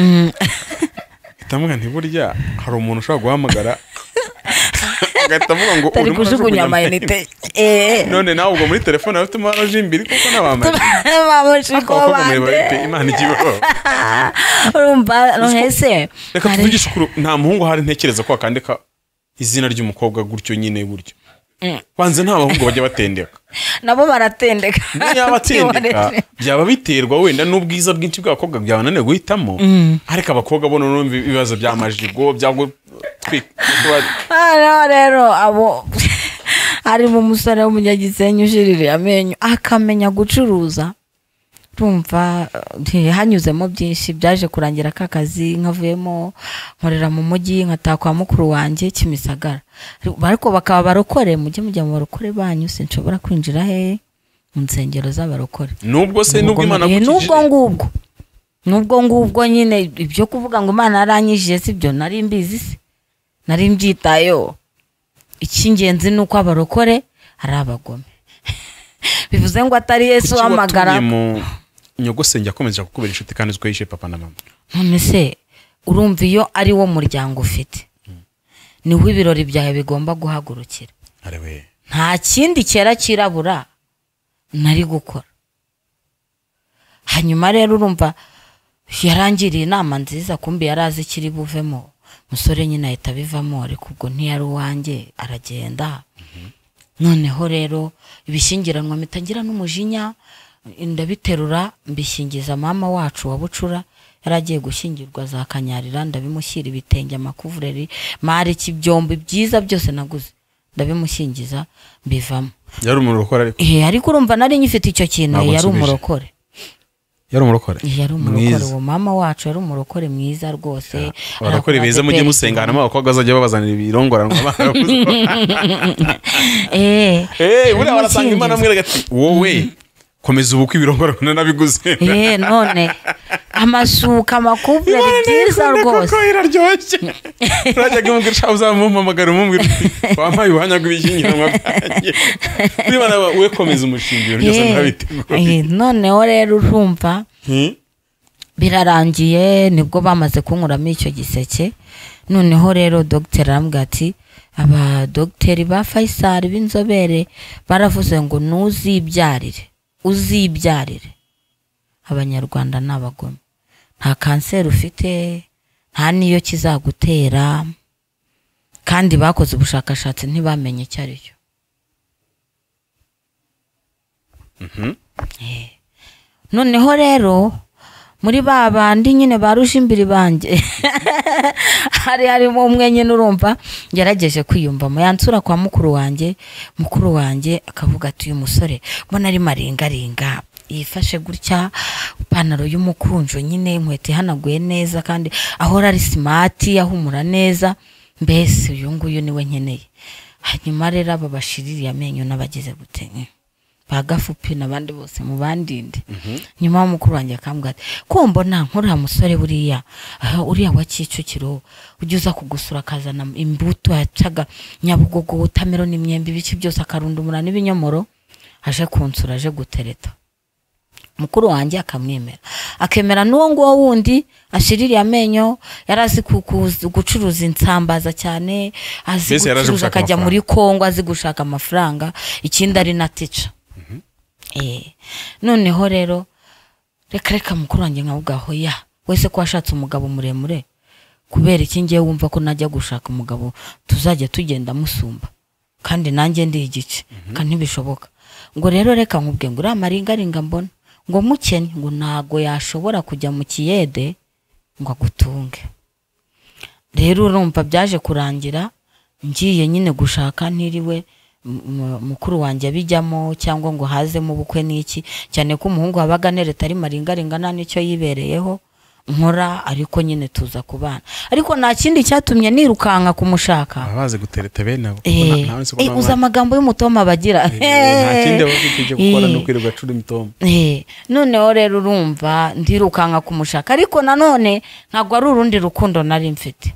Ahita avuga nti burya hari umuntu ushobora guhamagara agahita avuga ngo
uri kujugunya amayinite.
None nawe ubwo muri telefone afite amajimbiri kuko nabamaye. Imana ikibaho.
Urumva none
reka tuvugishe ukuri, nta muhungu hari ntekereza ko akandika izina ry'umukobwa gutyo nyine gutyo. Kwanza nta bahungu bajya batendeka.
Nabo baratendeka.
Niba batendeka byaba biterwa wenda n'ubwiza bwinshi bw'abakobwa byabananiye guhitamo, ariko abakobwa bo none ibibazo bya majigo bya gutwika.
Rero abo harimo umusore w'umunyagisenyi ujiririye amenyo akamenya gucuruza. Urumva hanyuzemo byinshi byaje kurangira ka kazi nkavuyemo nkorera mu mujyi nkataha kwa mukuru wanjye Kimisagara. Ariko bakaba barokore, mujye mujya mu barokore banyu, sinshobora kwinjira he mu nsengero z'abarokore.
Nubwo se nubwo Imana gukijije
nubwo ngubwo nyine ibyo kuvuga ngo Imana yaranyijije sibyo nari mbizi se nari mbyitayo. Icyingenzi nuko abarokore ari abagome. Bivuze ngo atari Yesu wamagara.
Nyogosenge akomeje kukubera inshuti kandi uziko yishe papa na mama.
None se urumva iyo ari wo muryango ufite niho ibirori byawe bigomba guhagurukira.
Arewe.
Nta kindi cyera kirabura nari gukora. Hanyuma rero urumva yarangiriye inama nziza, kumbi yarazi kiri buvemo. Musore nyine ahita bivamo, ariko ubwo ntiyari uwanjye aragenda. Noneho rero ibishyingiranwa mitangira n'umujinya ndabiterura mbishingiza mama wacu wa Bucura, yaragiye gushyingirwa za Kanyarira, ndabimushyira ibitenge, amakuvureri, mari ibyombo byiza byose naguze ndabimushyingiza mbivamo.
Yari umurokore ariko.
Ariko urumva nari nyifite icyo kintu, yari umurokore.
Yari umurokore.
Yari umurokore, uwo mama wacu yari umurokore mwiza rwose.
Abarokore beza mujye musengana abakobwa bazajya babazanira ibirongoranwa. Buriya barasanga Imana amwereka ati wowe komeza ubukwe ibirongoranwa nabiguze.
None amasuka amakuvureri byiza rwose.
Koko iraryoshye. Urajyaga umubwira ushaka uzamumpamagara umubwira uti wampaye ubuhamya bw'ibishyingiranwa byanjye. Niba we komeza umushinga ibintu byose nabiteguye.
Noneho rero urumva birarangiye, nibwo bamaze kunkuramo icyo giseke. Noneho rero dogiteri arambwira ati abadogiteri ba Faisal b'inzobere baravuze ngo nuzibyarire, uzibyarire. Abanyarwanda ni abagome, nta kanseri ufite, nta niyo kizagutera, kandi bakoze ubushakashatsi ntibamenye icyo ari cyo. Noneho rero muri ba bandi nyine barusha imbiri banjye hari harimo umwe nyine urumva ngerageje kwiyumvamo, yansura kwa mukuru wanjye akavuga ati uyu musore mbona ari maringaringa, yifashe gutya, ipantaro y'umukunjo nyine, inkweto ihanaguye neza, kandi ahora ari smart, ahumura neza, mbese uyu nguyu niwe nkeneye. Hanyuma rero aba bashiririye amenyo n'abagize gute bagafupi n'abandi bose mu bandinde. Nyuma mukuru wanjye akambwira ati ko mbona nkuriya musore buriya uriya wa Kicukiro ujya uza kugusura akazana imbuto yacaga Nyabugogo, utamero n'imyembe, ibiki byose akarundumura n'ibinyomoro, aje kunsura aje gutereta. Mukuru wanjye akamwemera, akemera n'uwo nguwo wundi ashiririye amenyo, yarazi gucuruza insambaza cyane, azi gucuruza akajya muri Kongo, azi gushaka amafaranga, ikindi ari na teacher. Noneho rero reka mukuru wanjye nkavuga ya wese ko washatse umugabo muremure, kubera iki ngiye wumva ko najya gushaka umugabo tuzajya tugenda musumba kandi nanjye ndi igice, kandi ntibishoboka. Ngo rero reka nkubwe ngo uriya maringaringa mbona ngo mukene ngo ntago yashobora kujya mu kiyede ngo agutunge. Rero urumva byaje kurangira ngiye nyine gushaka ntiriwe mukuru wanjye abijyamo cyangwa ngo hazemo ubukwe n'iki, cyane ko umuhungu wabaga nereta ari maringaringa nta nicyo yibereyeho nkora, ariko nyine tuza kubana. Ariko nta kindi cyatumye nirukanka kumushaka.
Abaze gutereta bene abo.
Uza amagambo y'umutoma bagira.
Nta kindi bafite cyo gukora no kwirirwa cura imitoma.
Noneho rero urumva ndirukanka kumushaka, ariko nanone ntabwo ari urundi rukundo nari mfite.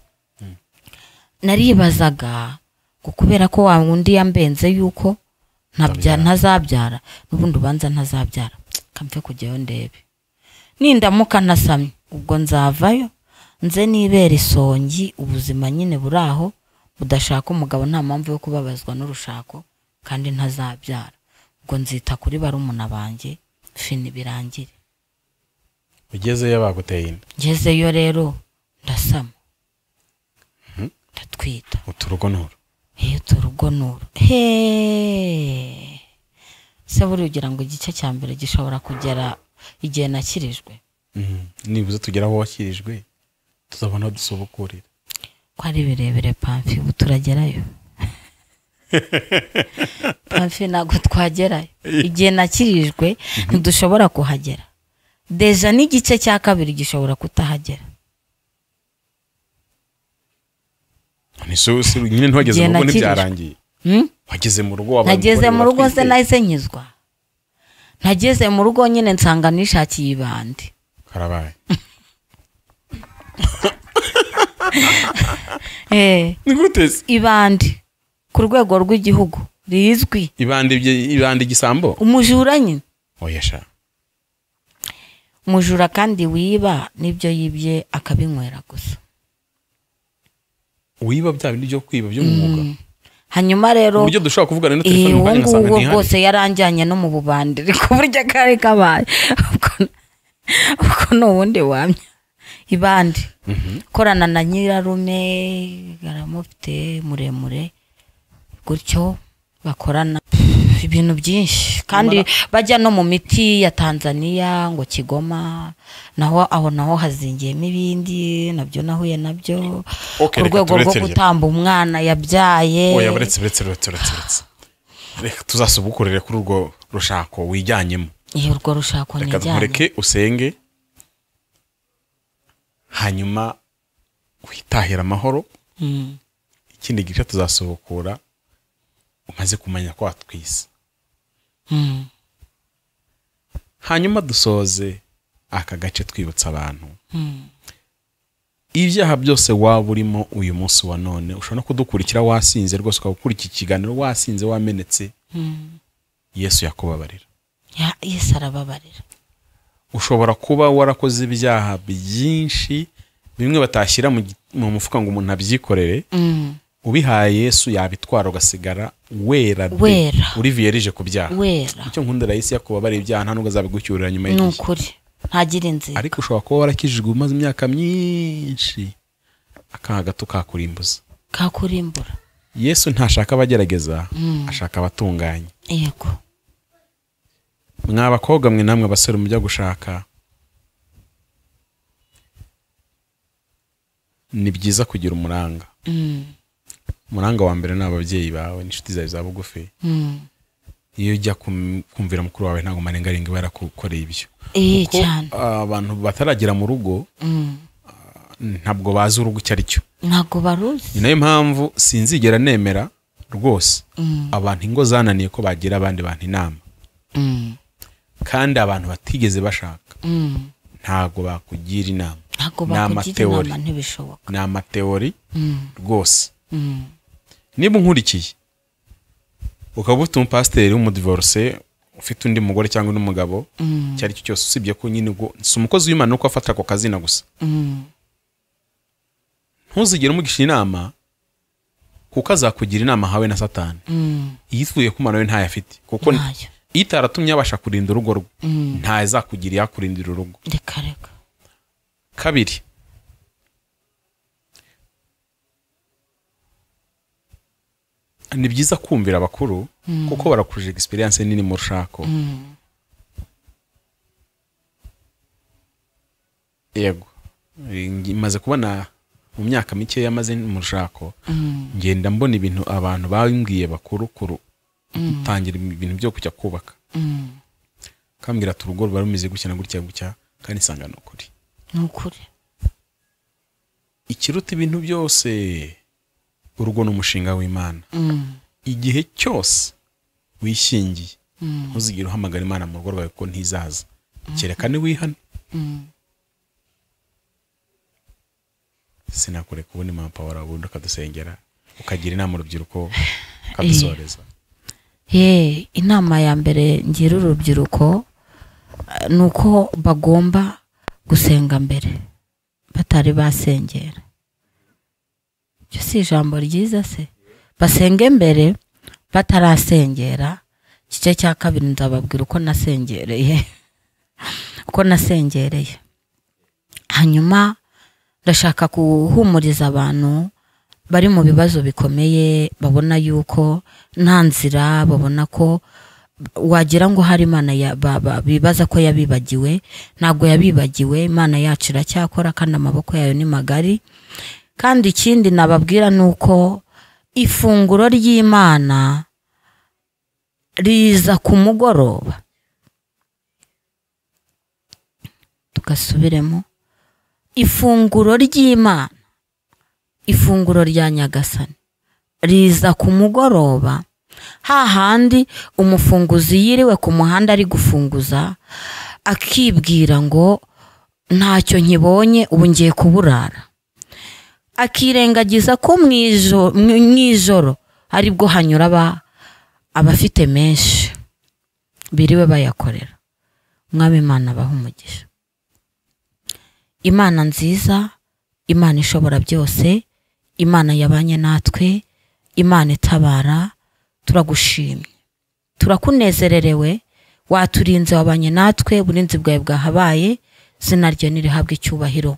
Naribazaga ngo kubera ko wa wundi yambenze yuko ntazabyara, n'ubundi ubanza ntazabyara, kamve kujyayo ndebe nindamuka ntasamye ubwo nzavayo nze nibera isongi, ubuzima nyine buraho budashaka umugabo, nta mpamvu yo kubabazwa n'urushako kandi ntazabyara, ubwo nzita kuri barumuna banjye fini birangire.
Ugezeyo baguteye inda?
Ngezeyo rero ndasama, ndatwita.
Uturugo nuru?
Uturugo nuru. Se buri ugira ngo igice cya mbere gishobora kugera igihe nakirijwe?
Nibuze tugera aho wakirijwe tuzabona dusobokorera.
Ko ari birebire Pamfi, ubu turagerayo. Pamfi ntabwo twagerayo. Igihe nakirijwe ntidushobora kuhagera. Deja n'igice cya kabiri gishobora kutahagera.
Nyine ntiwageze mu rugo ntibyarangiye. Wageze mu rugo wabaye.
Nageze mu rugo se nahise nkizwa. Nageze mu rugo nyine nsanga nishakiye ibandi.
Karabaye. Ni gute se?
Ibandi ku rwego rw'igihugu rizwi.
Ibandi igisambo?
Umujura nyine.
Oya sha.
Umujura kandi wiba nibyo yibye akabinywera gusa.
Wiba bya bindi byo kwiba byo mu mwuga.
Hanyuma rero
uburyo dushobora kuvugana na telefone mu kanya ngasanga ntihari.
Rwose yaranjyanye no mu bubandire ku buryo kare kabaye. Uko no wundi wamya ibandi. Korana na nyirarume garamufite muremure gutyo bakorana ibintu byinshi kandi bajya no mu miti ya Tanzania ngo Kigoma, naho aho naho hazingiyemo ibindi nabyo nahuye nabyo ku rwego rwo gutamba umwana yabyaye.
Oya buretse reka tuzasubukurire kuri urwo rushako wijyanyemo.
Iyo urwo rushako
Reka
nijyanye.
nkureke usenge, hanyuma witahira amahoro. Ikindi gice tuzasobokura umaze kumenya ko watwise. Hanyuma dusoze aka gace twibutsa abantu ibyaha byose waba urimo uyu munsi wa none. Ushobora no kudukurikira wasinze rwose, ukaba ukurikira ikiganiro wasinze wamenetse. Yesu yakubabarira.
Yesu arababarira.
Ushobora kuba warakoze ibyaha byinshi, bimwe batashyira mu mufuka ngo umuntu abyikorere. Ubihaye Yesu yabitwara, ugasigara wera de, uri vierge ku byaha. Icyo nkundira Yesu, yakubabarira ibyaha nta nubwo azabigucyurira nyuma y'igihe.
Ni ukuri, ntagira inzira.
Ariko ushobora kuba warakijijwe umaze imyaka myinshi, akaha gato kakurimbuza.
Kakurimbura.
Yesu ntashaka abagerageza, ashaka abatunganye.
Yego.
Mwa bakobwa mwe namwe abasore mujya gushaka, ni byiza kugira umuranga. Umuranga wa mbere ni ababyeyi bawe n'inshuti zawe za bugufi. Iyo ujya kumvira mukuru wawe ntabwo marengarenga barakukoreye ibyo. Kuko abantu bataragera mu rugo ntabwo bazi urugo icyo ari cyo.
Ntabwo baruzi.
Ni nayo mpamvu sinzigera nemera rwose abantu ingo zananiye ko bagira abandi bantu inama. Kandi abantu batigeze bashaka ntabwo bakugira inama.
Ntabwo bakugira inama, ntibishoboka.
Ni amateori rwose. Niba unkurikiye ukaba ufite umupasiteri w'umudivorce ufite undi mugore cyangwa undi mugabo, icyo ari cyo cyose, usibye ko nyine ubwo si umukozi w'Imana nuko afata ako kazina gusa, ntuzigere umugisha inama, kuko azakugira inama hawe na Satani. Yitwuye ku Mana we ntayafite, kuko itaratumye abasha kurinda urugo rwe ntazakugira yakurindira urugo.
Reka reka.
Kabiri, ni byiza kumvira abakuru kuko barakuruje experience nini mu rushako. Yego, maze kubona mu myaka mike yamaze mu rushako, ngenda mbona ibintu abantu bambwiye bakuru kuru tangira ibintu byo kujya kubaka. Kambwira ati urugo ruba rumeze gutya na gutya gutya, kandi nsanga ni ukuri.
Ni ukuri.
Ikiruta ibintu byose, urugo ni umushinga w'Imana. Igihe cyose wishingiye, ntuzigere uhamagara Imana mu rugo rwawe kuko ntizaza, kereka niwihana. Sinakureka ubundi mama Paul ubundi ukadusengera, ukagira inama urubyiruko, ukadusoreza.
Inama ya mbere ngira urubyiruko ni uko bagomba gusenga mbere batari basengera. Icyo si ijambo ryiza se? Basenge mbere batarasengera. Igice cya kabiri nzababwira uko nasengereye. Uko nasengereye. Hanyuma ndashaka guhumuriza abantu bari mu bibazo bikomeye, babona yuko nta nzira, babona ko wagira ngo hari Imana bibaza ko yabibagiwe. Ntabwo yabibagiwe, Imana yacu iracyakora kandi amaboko yayo ni magari. Kandi ikindi nababwira nuko ifunguro ry'Imana riza ku mugoroba. Tugasubiremo, ifunguro ry'Imana, ifunguro rya Nyagasani riza ku mugoroba, hahandi umufunguzi yiriwe ku muhanda ari gufunguza akibwira ngo ntacyo nkibonye ubu ngiye kuburara, akirengagiza ko mu ijoro aribwo hanyura abafite menshi biriwe bayakorera. Mwami Imana abahe umugisha. Imana nziza, Imana ishobora byose, Imana yabanye natwe, Imana itabara, turagushimye, turakunezererewe, waturinze wabanye natwe, uburinzi bwawe bwahabaye, izina ryawe nirihabwe icyubahiro.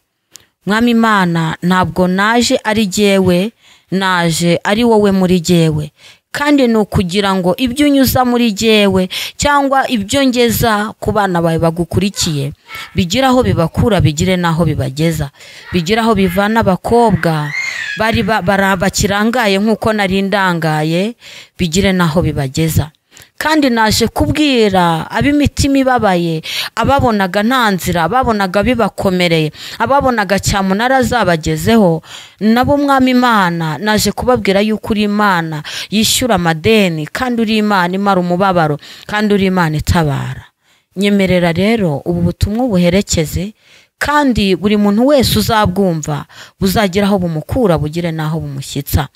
Mwami Imana, ntabwo naje ari jyewe, naje ari wowe muri jyewe, kandi ni ukugira ngo ibyo unyuza muri jyewe cyangwa ibyo ngeza ku bana bawe bagukurikiye bigire aho bibakura, bigire n'aho bibageza, bigire aho bivana abakobwa bari bakirangaye nk'uko nari ndangaye, bigire n'aho bibageza. Kandi naje kubwira ab'imitima ibabaye, ababonaga nta nzira, ababonaga bibakomereye, ababonaga cyamunara azabagezeho, nabo Mwami Imana naje kubabwira yuko uri Imana yishyura amadeni, kandi uri Imana imara umubabaro, kandi uri Imana itabara. Nyemerera rero ubu butumwa buherekeze, kandi buri muntu wese uzabwumva buzagira aho bumukura bugire n'aho bumushyitsa.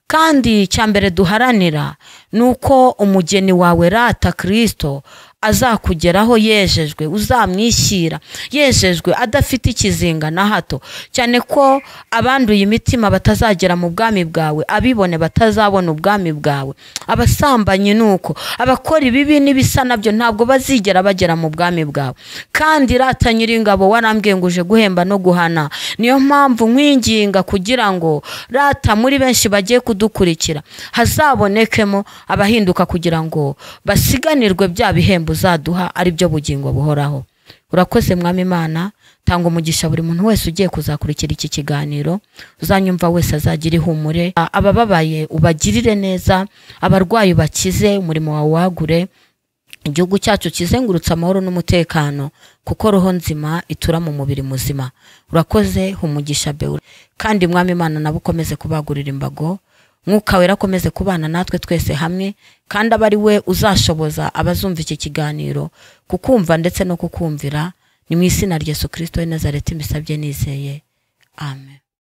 Kandi icya mbere duharanira ni uko umugeni wawe rata Kristo azakugeraho yejejwe, uzamwishyira yejejwe adafite ikizinga na hato, cyane ko abanduye imitima batazagera mu bwami bwawe, abibone batazabona ubwami bwawe, abasambanyi nuko, abakora ibibi n'ibisa nabyo ntabwo bazigera bagera mu bwami bwawe. Kandi rata Nyiringabo warambwiye ngo uje guhemba no guhana, niyo mpamvu nkwinginga kugira ngo rata muri benshi bagiye kudukurikira hazabonekemo abahinduka, kugira ngo basiganirwe bya bihembo uzaduha ari byo bugingo buhoraho. Urakoze Mwami Imana, tanga umugisha buri muntu wese ugiye kuzakurikira iki kiganiro, uzanyumva wese azagira ihumure, abababaye ubagirire neza, abarwayi bakize, umurimo wawe wagure, igihugu cyacu kizengurutse amahoro n'umutekano, kuko roho nzima itura mu mubiri muzima. Urakoze, umugisha bewe. Kandi Mwami Imana nabo ukomeze kubagurira imbago, Mwuka Wera akomeze kubana natwe twese hamwe, kandi abe ari we uzashoboza abazumva iki kiganiro kukumva ndetse no kukumvira. Ni mu izina rya Yesu Kristo w'i Nazareti mbisabye nizeye, amen.